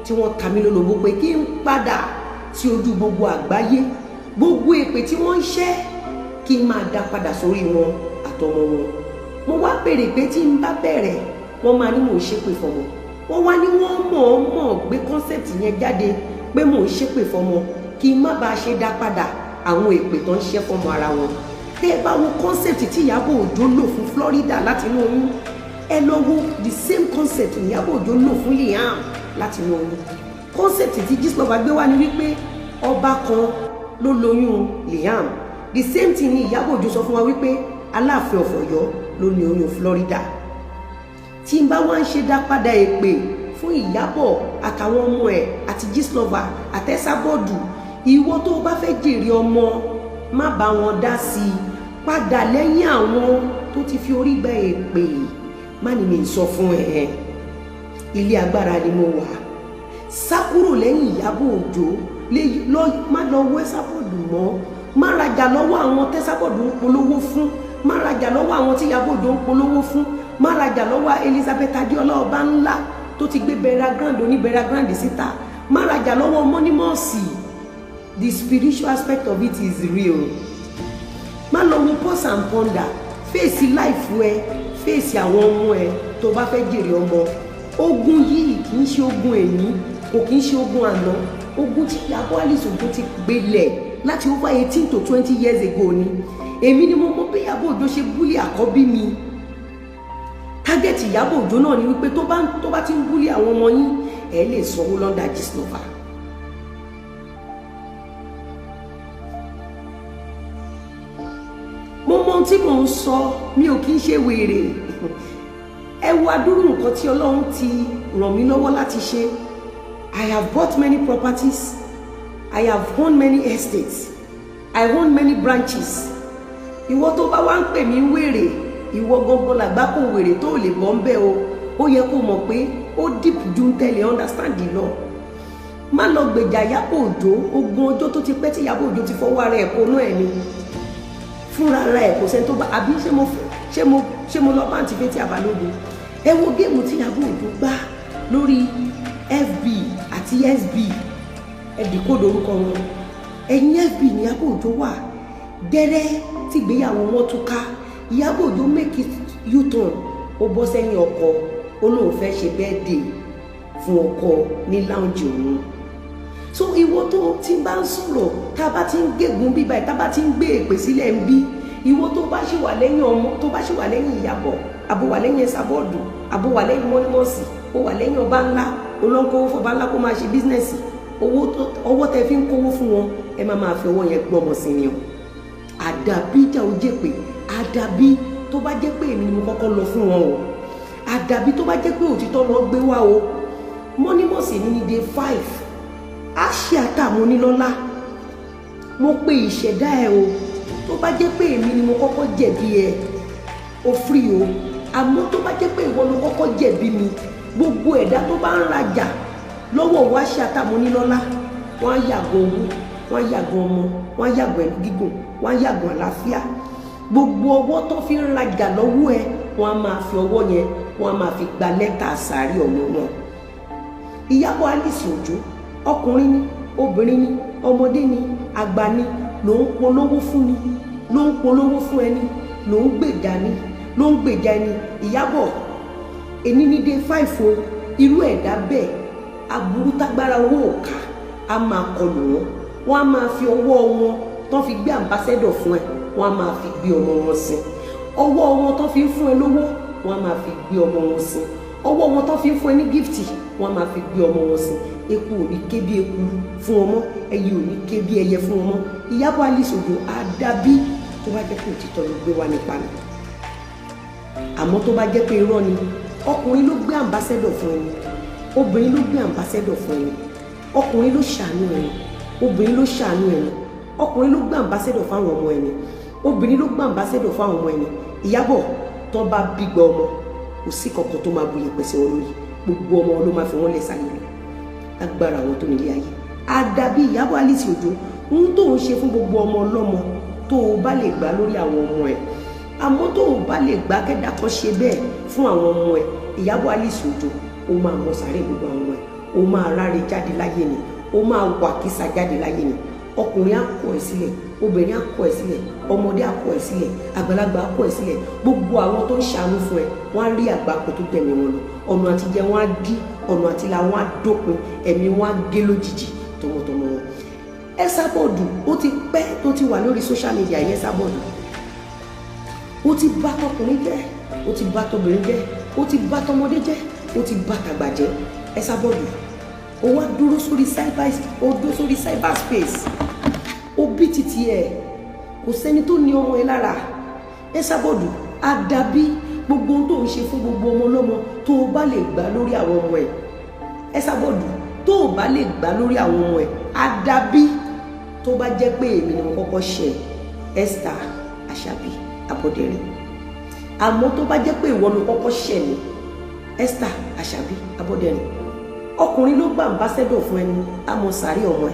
tí wọ́n ta mí lólobó pé kí n padà sí ojú gbogbo àgbáyé, gbogbo èpè tí wọ́n ń ṣẹ́, kí n máa dá padà sórí wọn àtọmọ wọn. Mo wá béèrè pé tí n bá bẹ̀rẹ̀, wọ́n máa ní mò ń ṣépè fọmọ. Wọ́n wá ní wọ́n mọ̀ọ́mọ̀ gbé concept yẹn jáde pé mò ń ṣépè fọmọ kí n má bàa ṣe dá padà àwọn èpè tó ń ṣẹ́ fọmọ ara wọn. Tẹ́ ẹ bá wo concept tí Ìyábọ̀ Òjó lò fún Florida láti inú oyún, Ẹ lọ wo the same concept Ìyábọ̀ Òjó lò fún Liam láti inú oyún. Concept tí Gistlover gbé wá ni wípé ọba kan ló lóyún Liam. The same thing ni Ìyábọ̀ Òjó sọ fún wa wípé Aláàfin of Ọ̀yọ́ ló ní oyún Florida. Tí n bá wá ń ṣe dá padà èpè fún Ìyábọ̀ àtàwọn ọmọ ẹ̀ àti Gistlover àtẹ́sábọ́ọ̀dù, ìwọ tó o bá fẹ́ jèrè ọmọ, má bá wọn dá sí i. Padà lẹ́yìn àwọn tó ti fi orí gba èpè. Má ní mi sọ fún ẹ, ilé agbára ni mo wà. Sá kúrò lẹ́yìn Ìyábọ̀ Òjó lọ, má lọ wọ Ẹ́sàbọ̀dù mọ́. Má rajà lọ́wọ́ àwọn tẹ́sàbọ̀dù ń polówó fún. Má rajà lọ́wọ́ àwọn tí Ìyábọ̀ Òjó ń polówó fún. Má rajà lọ́wọ́ Elizabeth Adéọlá ọba ńlá tó ti gbé bẹ̀rẹ̀ grand oníbẹ̀rẹ̀ grand síta. Má rajà lọ́wọ́ mọ́nímọ́ọ̀sì. The spiritual aspect of it is real. Má lọ wo Pause and Ponder. Face life ẹ, face àwọn ọmọ ẹ tó bá fẹ́ jèrè ọmọ. Ogun yìí kì í ṣe ogun èní, kò kì í ṣe ogun àná. Ogun tí Ìyábọ̀ Alice Òjó ti gbélẹ̀ láti over 18 to 20 years ago ni. Èmi ni mo mọ bí Ìyábọ̀ Òjó ṣe bully àkọ́bí mi. Target Ìyábọ̀ Òjó náà ni wípé tó bá ti ń bully àwọn ọmọ yín, ẹ lè sanwó l'under Gistlover. Mo mọ ohun tí mò ń sọ, mi ò kí ń ṣe wèrè. Ẹ wo adúrú nǹkan tí Ọlọ́run ti ràn mí lọ́wọ́ láti ṣe. I have bought many properties, I have owned many estates, I own many branches. Ìwọ tó bá wá ń pè mí wèrè, ìwọ gangan làgbákò wèrè tó lè bọ́ ń bẹ́ o. Ó yẹ kó mọ̀ pé ó deep ju ń tẹ̀lé understand lọ. Má lọ gbèjà Ìyábọ̀ Òjó. Ogun ọjọ́ tó ti pẹ́ tí Ìyábọ̀ Òjó ti fọwọ́ ara ẹ̀ kónú ẹ̀ ni fúnra ara ẹ̀. Kò sẹ́ni tó bá àbí ṣé mo lọ bá àǹtí Fathia Balogun. Ẹ wo game tí Ìyábọ̀ Òjó gbá lórí FB àti SB. Ẹ decode orúkọ wọn. Ẹ̀yìn FB ní Ìyábọ̀ Òjó wà gẹ́rẹ́ tí ìgbéyàwó wọn túká. Ìyábọ̀ Òjó make it u-turn, ó bọ́ sẹ́yìn ọkọ, ó lóun fẹ́ ṣe birthday fún ọkọ ní lounge òun. So ìwọ tó ti bá ń sọ̀rọ̀, tá a bá ti ń gégùn bí báyìí, tá a bá ti ń gbé èpè sílẹ̀ ń bí, ìwọ tó bá ṣì wà lẹ́yìn ọmọ, tó bá ṣì wà lẹ́yìn Ìyábọ̀, àbò wà lẹ́yìn Ẹsàbọ́ọ̀dù, àbò wà lẹ́yìn mọ́nímọ́sì, ó wà lẹ́yìn ọba ńlá, olóńkówó fọba ńlá kó máa ṣe business. Owó tẹ fi ń kówó fún wọn, ẹ má máa fi ọwọ́ yẹn gbọ́mọ sí ni o. Àdàbí ìjà ó jẹ́ pé àdàbí tó bá jẹ́ pé èmi ni mo kọ́kọ́ lọ fún wọn o, àdàbí tó bá jẹ́ pé òtítọ́ lọ gbé wá o. Mọ́nímọ́sì ní day 5 àṣì àtàwọn onílọ́lá. Mo pe ìṣẹ̀dá ẹ o, tó bá jẹ́ pé èmi ni mo kọ́kọ́ jẹ̀bi ẹ, o free o. Àmọ́ tó bá jẹ́ pé ìwọ ló kọ́kọ́ jẹ̀bi mi, gbogbo ẹ̀dá tó bá ń rajà lọ́wọ́ wa ṣe àtàwọn onílọ́lá, wọ́n á yàgò owó, wọ́n á yàgò ọmọ, wọ́n á yàgò ẹ̀mí gígùn, wọ́n á yàgò àlàáfíà. Gbogbo ọwọ́ tó fi ń rajà lọ́wọ́ ẹ, wọ́n á máa fi ọwọ́ yẹn, wọ́n á máa fi gba lẹ́tà àsàrí ọmọ wọn. Ìyábọ̀ Alice Òjó, ọkùnrin ni, obìnrin ni, ọmọdé ni, àgbà ni, ló ń polówó fún ni, ló ń polówó fún ẹni, ló ń gbèjà ni, ló ń gbèjà ẹni. Ìyábọ̀, èní ní day 5 o. Irú ẹ̀dá bẹ́ẹ̀, aburú tágbára owó òkà á máa kọlù wọn. Wọn á máa fi ọwọ́ wọn tán fi gbé ambassador fún ẹ, wọn á máa fi gbé ọmọ wọn sí. Ọwọ́ wọn tán fi ń fún ẹ lówó, wọn á máa fi gbé ọmọ wọn sí. Ọwọ́ wọn tán fi ń fún ẹ ní gift, wọn á máa fi gbé ọmọ wọn sí. Eku ò ní ké bí eku fún ọmọ, ẹyẹ ò ní ké bí ẹyẹ fún ọmọ. Ìyábọ̀ Alice Òjó, àdàbí tó bá jẹ́ pé òtítọ́ ló gbé wá nípa mi. Àmọ́ tó bá jẹ́ pé irọ́ ni, ọkùnrin ló gbé ambassador fún ẹni, obìnrin ló gbé ambassador fún ẹni, ọkùnrin ló ṣàánú ẹni, obìnrin ló ṣàánú ẹni, ọkùnrin ló gbé ambassador fáwọn ọmọ ẹni, obìnrin ló gbé ambassador fáwọn ọmọ ẹni. Ìyábọ̀, tó bá bígbà ọmọ, kò sí kankan tó máa bu iyẹ̀pẹ̀ sí wọn lórí. Gbogbo ọmọ wọn ló máa fi wọn lẹ̀ sáyé lọ lágbára àwọn tó nílé ayé. Àdàbí Ìyábọ̀ Alice Òjó ń tó ń ṣe fún gbogbo ọmọ ọlọ́mọ, tó o bá lè gbà lórí àwọn ọmọ ẹ̀. Àmọ́ tó o bá lè gbà kẹ́dà kan ṣe bẹ́ẹ̀ fún àwọn ọmọ ẹ̀, Ìyábọ̀ Alice Òjó, o máa mọ sàárè gbogbo àwọn ọmọ ẹ̀. O máa ráre jáde láyé ni, o máa wà kísà jáde láyé ni. Ọkùnrin á kọ̀ ẹ́ sílẹ̀, obìnrin á kọ̀ ẹ́ sílẹ̀, ọmọdé á kọ̀ ẹ́ sílẹ̀, àgbàlagbà á kọ̀ ẹ́ sílẹ̀. Gbogbo àwọn tó ń ṣàánú fún ẹ, wọ́n á rí àgbákò tó gbẹ̀mí wọn lọ. Ọ̀nà àtijẹ wọn á dí, ọ̀nà àtìlà wọn á dópin, ẹ̀mí wọn á gé lójijì tọmọtọmọ wọn. Ẹsàbọ̀dù, ó ti pẹ́ tó ti wà lórí social media yẹn. Ẹsàbọ̀dù, ó ti bá tọkùnrin jẹ́, ó ti bá tóbìnrin jẹ́. Ó ti bà tọmọdé jẹ́, ó ti bà tàgbà jẹ́. Esabod, ó wá dúró sórí cyber, ó dúró sórí cyber space, ó bí títí ẹ̀, kò sẹ́ni tó ní ọmọ ẹ lára. Esabod, àdàbí gbogbo ohun tó ń ṣe fún gbogbo ọmọ ọlọ́mọ, tó o bá lè gbà lórí àwọn ọmọ ẹ, Esabod, tó o bá lè gbà lórí àwọn ọmọ ẹ, àdàbí tó bá jẹ́ pé èmi ni mo kọ́kọ́ ṣe Esther Àṣàbí Abọ́dẹrìn. Àmọ́ tó bá jẹ́ pé ìwọ ló kọ́kọ́ ṣẹ̀ ní Esther Àṣàbí Abọ́dẹrìn, ọkùnrin ló gbà ambassador fún ẹni, àmọ́ sàárè ọmọ ẹ.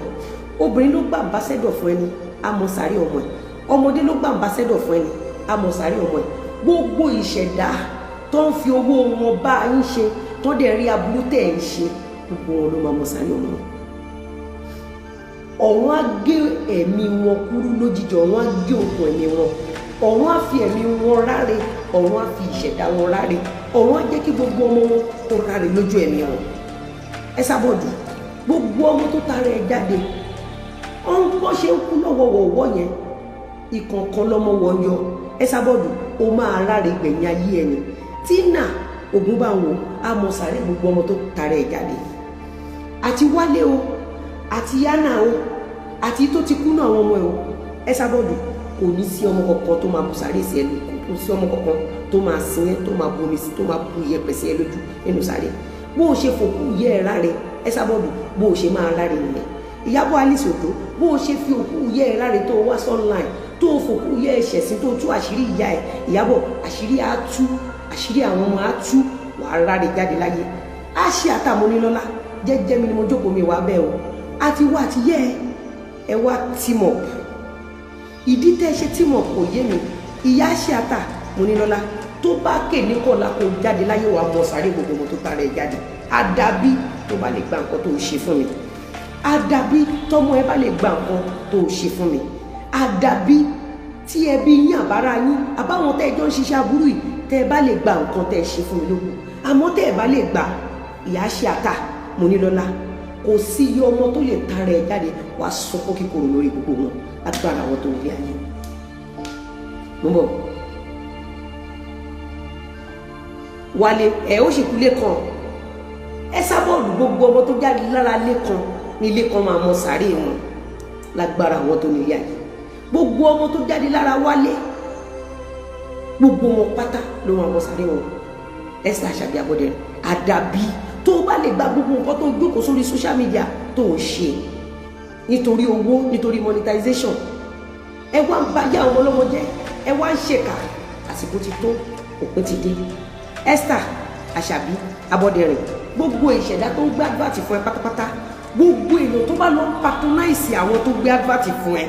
Obìnrin ló gbà ambassador fún ẹni, àmọ́ sàárè ọmọ ẹ. Ọmọdé ló gbà ambassador fún ẹni, àmọ́ sàárè ọmọ ẹ. Gbogbo ìṣẹ̀dá tó ń fi owó wọn bá yín ṣe, tó dẹ̀ rí aburú tẹ̀ ń ṣe, gbogbo wọn ló máa mọ sàárè ọmọ wọn. Ọ̀run á gé ẹ̀mí wọn kúrú lójijì, ọ̀run á gé okùn ẹ̀mí wọn, ọ̀run á fi ẹ̀mí wọn ráre, ọ̀run á fi ìṣẹ̀dá wọn ráre, ọ̀run á jẹ́ kí gbogbo ọmọ wọn kó ráre lójú ẹ̀mí wọn. Esabod, gbogbo ọmọ tó tara ẹ jáde, ọ̀n bọ́ ṣe ń kú lọ́wọ́wọ́wọ́ yẹn, ìkọ̀ọ̀kan lọ́mọ wọn yọ. Esabod, ó máa ráre gbẹ̀yìn ayé ẹni. Tina Ògúnbàwò á mọ sàárè gbogbo ọmọ tó tara ẹ jáde, àti Wálé o, àti Yánà o, àti tó ti kú náà, àwọn ọmọ ẹ o. Esabod, kò ní sí ọmọ kankan tó máa bù sàárè sí ẹ, kò sí ọmọ kankan tó máa sin ẹ, tó máa bomi sí, tó máa bu iyẹ̀pẹ̀ sí ẹ lójú nínú sàárè. Bó o ṣe fòkú yẹ ẹ ráre, Esabod, bó o ṣe máa ráre nìyẹn. Ìyábọ̀ Alice Òjó, bó o ṣe fi òkú yẹ ẹ ráre, tó o wá online, tó o fòkú yẹ ẹ ṣẹ̀sín, tó o tú àṣírí ìyá ẹ, Ìyábọ̀, àṣírí á tú, àṣírí àwọn ọmọ á tú, wàá ráre jáde láyé. Á ṣe àtàmúnilọ́lá jẹ́jẹ́ mi ni mo jókòó mi wá bẹ́ẹ̀ o. Àti wá àti yẹ ẹ, ẹ wá team up. Ìdí tẹ́ ẹ ṣe team up kò yé mi. Ìyá ṣe àtà Múnilọ́lá, tó bá kè ní kọ̀ọ̀la kó jáde láyé, wàá mọ sáré gbogbo ọmọ tó tara ẹ jáde. Àdàbí tó bá lè gba nǹkan tó o ṣe fún mi, àdàbí tọmọ ẹ bá lè gba nǹkan tó o ṣe fún mi, àdàbí tí ẹbí yín, àbára yín, àbáwọn tẹ́ ẹ jọ ń ṣiṣẹ́ aburú yìí, tẹ́ ẹ bá lè gba nǹkan tẹ́ ẹ ṣe fún mi lókun. Àmọ́ tẹ́ ẹ bá lè gbà, ìyá ṣe àtà Múnilọ́lá, kò sí iye ọmọ tó lè tara ẹ jáde, wàá sọkún kíkorò lórí gbogbo wọn. Agbára àwọn tó nílé ayé mo bọ̀. Wálé ẹ, ó sì kú lẹ́kan. Esabod, gbogbo ọmọ tó jáde lára lẹ́kan ní lẹ́kan máa mọ sàárè wọn lágbára àwọn tó nílé ayé. Gbogbo ọmọ tó jáde lára Wálé, gbogbo wọn pátá ló máa mọ sàárè wọn. Esther Àṣàbí Abọ́dẹrìn, àdàbí tó o bá lè gba gbogbo nǹkan tó jókòó sórí social media tó ń ṣe nítorí owó, nítorí monetization. Ẹ wá ń ba yá ọmọ ọlọ́mọ jẹ́, ẹ wá ń ṣèkà. Àsìkò ti tó, òpin ti dé. Esther Àṣàbí Abọ́dẹrìn, gbogbo ìṣẹ̀dá tó ń gbé advert fún ẹ pátápátá, gbogbo èèyàn tó bá lọ ń patronize àwọn tó gbé advert fún ẹ,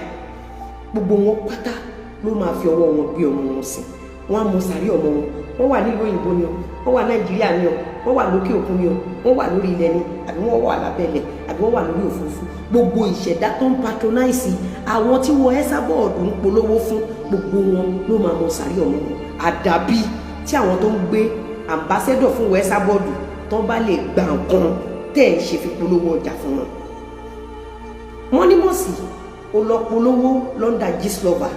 gbogbo wọn pátá ló máa fi ọwọ́ wọn gbé ọmọ wọn sìn. Wọn á mọ sàárè ọmọ wọn. Wọ́n wà nílùú òyìnbó ni o, wọ́n wà Nàìjíríà ni o, wọ́n wà lókè òkun ni o, wọ́n wà lórí ilẹ̀ ni, àbí wọ́n wà lábẹ́lẹ̀, àbí wọ́n wà lórí òfurufú, gbogbo ìṣẹ̀dá tó ń patronize àwọn tí wọ́n Esabod ń polówó fún, gbogbo wọn ló máa mọ sàárè ọmọ wọn. Àdàbí tí àwọn tó ń gbé ambassador fún Esabod tó bá lè gba nǹkan tẹ́ ẹ̀ ń ṣe fi polówó ọjà fún wọn. Wọ́n ní mọ̀sí ó lọ polówó London Gistlover.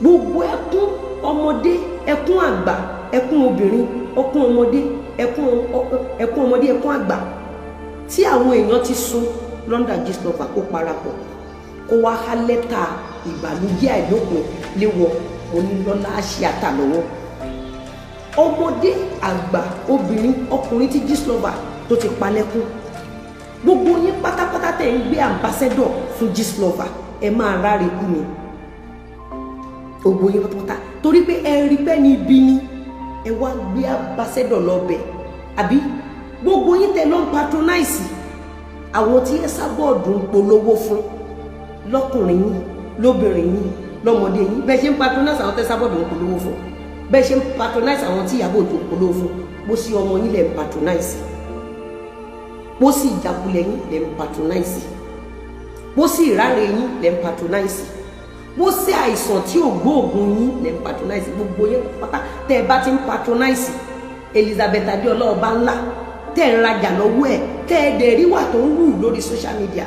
Gbogbo ẹkún ọmọdé, ẹkún àgbà, ẹkún obìnrin, ẹkún ọmọdé, ẹkún ọmọdé, ẹkún àgbà tí àwọn èèyàn ti sun London Gistlover, kó parapọ̀ kó wá há lẹ́tà ìbànújẹ́ àìlópin léwọ Onílọ́lá ṣe àtàlọ́wọ́. Ọmọdé, àgbà, obìnrin, ọkùnrin tí Gistlover tó ti palẹ́kún, gbogbo yín pátápátá tẹ̀ ń gbé ambassador fún Gistlover, ẹ máa ráre kú ni, gbogbo yín pátápátá, torí pé ẹ rí pẹ́ ní ibi ni ẹ wá gbé ambassador lọ́bẹ̀. Àbí gbogbo yín tẹ lọ ń patronize àwọn tí Esabod ń polówó fún, lọ́kùnrin yín, lóbìnrin yín, lọ́mọdé yín, bẹ́ẹ̀ ṣe ń patronize àwọn tí Esabod ń polówó fún, bẹ́ẹ̀ ṣe ń patronize àwọn tí Ìyábọ̀ Òjó ń polówó fún, bó sí ọmọ yín lẹ̀ ń patronize, bó sì ìjákulẹ̀ yín lẹ̀ ń patronize, bó sì ìráre yín lẹ̀ ń patronize, bó sí àìsàn tí ò gbóògùn yín lẹ̀ ń patronize, gbogbo yín pátá tẹ́ ẹ bá ti ń patronize Elizabeth Adéọlá ọba ńlá, tẹ́ ẹ ń rajà lọ́wọ́ ẹ̀, tẹ́ ẹ dẹ̀ rí wà tó ń wù lórí social media.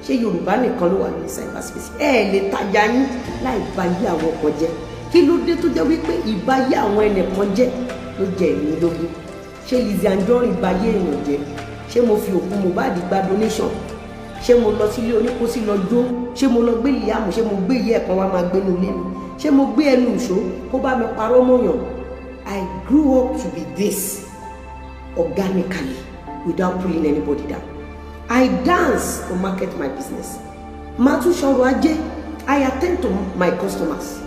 Ṣé Yorùbá nìkan ló wà ní cyberspace? Ẹ lè tajà yín láì bá yí àwọn kan jẹ́. Kí ló dé tó jẹ́ wípé ìbáyé àwọn ẹnìkan jẹ́? Ló jẹ èmi lógún. Ṣé Lizzy Anjorin bayé èèyàn jẹ́? Ṣé mo fi òkú Mohbad gba donation? Ṣé mo lọ sílé oníkósí lọ jó? Ṣé mo lọ gbé Liam? Ṣé mo gbé ìyá ẹ̀kan wá máa gbénu ilé mi? Ṣé mo gbé ẹnu ìṣó kó bá mi parọ́ mọ́yàn? I grew up to be this organically, without pulling anybody down. I dance to market my business. Màá tún ṣọrọ̀ ajé. I attend to my customers.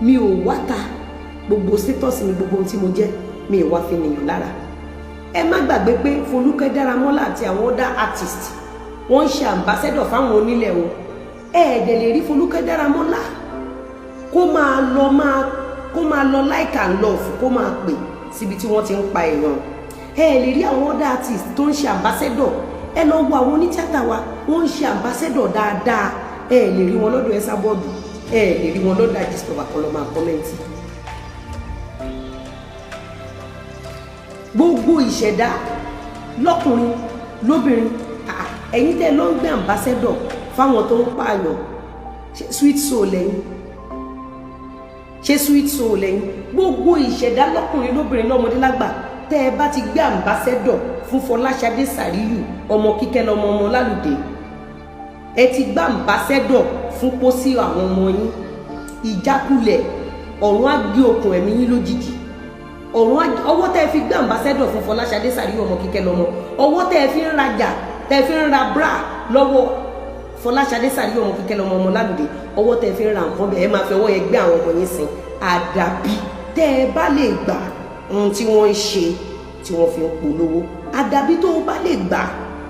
Mi ò wá ta gbogbo status mi, gbogbo ohun tí mo jẹ́, mi ò wá fi nìyàn lára. Ẹ má gbàgbé pé Folúkẹ́ Dáramọ́lá àti àwọn other artists, wọ́n ń ṣe ambassador fáwọn onílẹ̀ o. Ẹ ẹ̀dẹ̀ lè rí Folúkẹ́ Dáramọ́lá kó máa lọ like and love, kó máa pè síbi tí wọ́n ti ń pa èèyàn. Ẹ lè rí àwọn other artists tó ń ṣe ambassador. Ẹ lọ wo àwọn onítíátà wa, wọ́n ń ṣe ambassador dáadáa. Ẹ lè rí wọn lọ́dọ̀ Esabod, ẹ lè rí wọn lọ́dọ̀ Ajísọ̀bà kan lọ́ máa comment. Gbogbo ìṣẹ̀dá, lọ́kùnrin, lóbìnrin, ẹ̀yin tẹ́ ló ń gbé ambassador fáwọn tó ń pààyàn, sweet soul lẹ́yìn? Ṣé sweet soul lẹ́yìn? Gbogbo ìṣẹ̀dá, lọ́kùnrin, lóbìnrin, lọ́mọdé, lágbà, tẹ́ ẹ bá ti gbé ambassador fún Fọláṣadé Sàríyù, ọmọ Kíkẹ́ lọmọ ọmọ Lálùdé, ẹ ti gbá ambassador fún pósí àwọn ọmọ yín. Ìjákulẹ̀, ọ̀run á gé okùn ẹ̀mí yín lójijì. Ọ̀run, ọwọ́ tẹ́ ẹ fi gbé ambassador fún Fọláṣadé Sàríyù, ọmọ Kíkẹ́ lọmọ, ọwọ́ tẹ́ ẹ fi ń rajà, tẹ́ ẹ fi ń ra bra lọ́wọ́ Fọláṣadé Sàríyù, ọmọ Kíkẹ́ lọmọ ọmọ Lálùdé, ọwọ́ tẹ́ ẹ fi ń ra nǹkan bẹ́ẹ̀, ẹ máa fi ọwọ́ yẹn gbé àwọn ọmọ yín sìn. Àdàbí tẹ́ ẹ bá lè gbà ohun tí wọ́n ń ṣe tí wọ́n fi ń polówó, àdàbí tó o bá lè gbà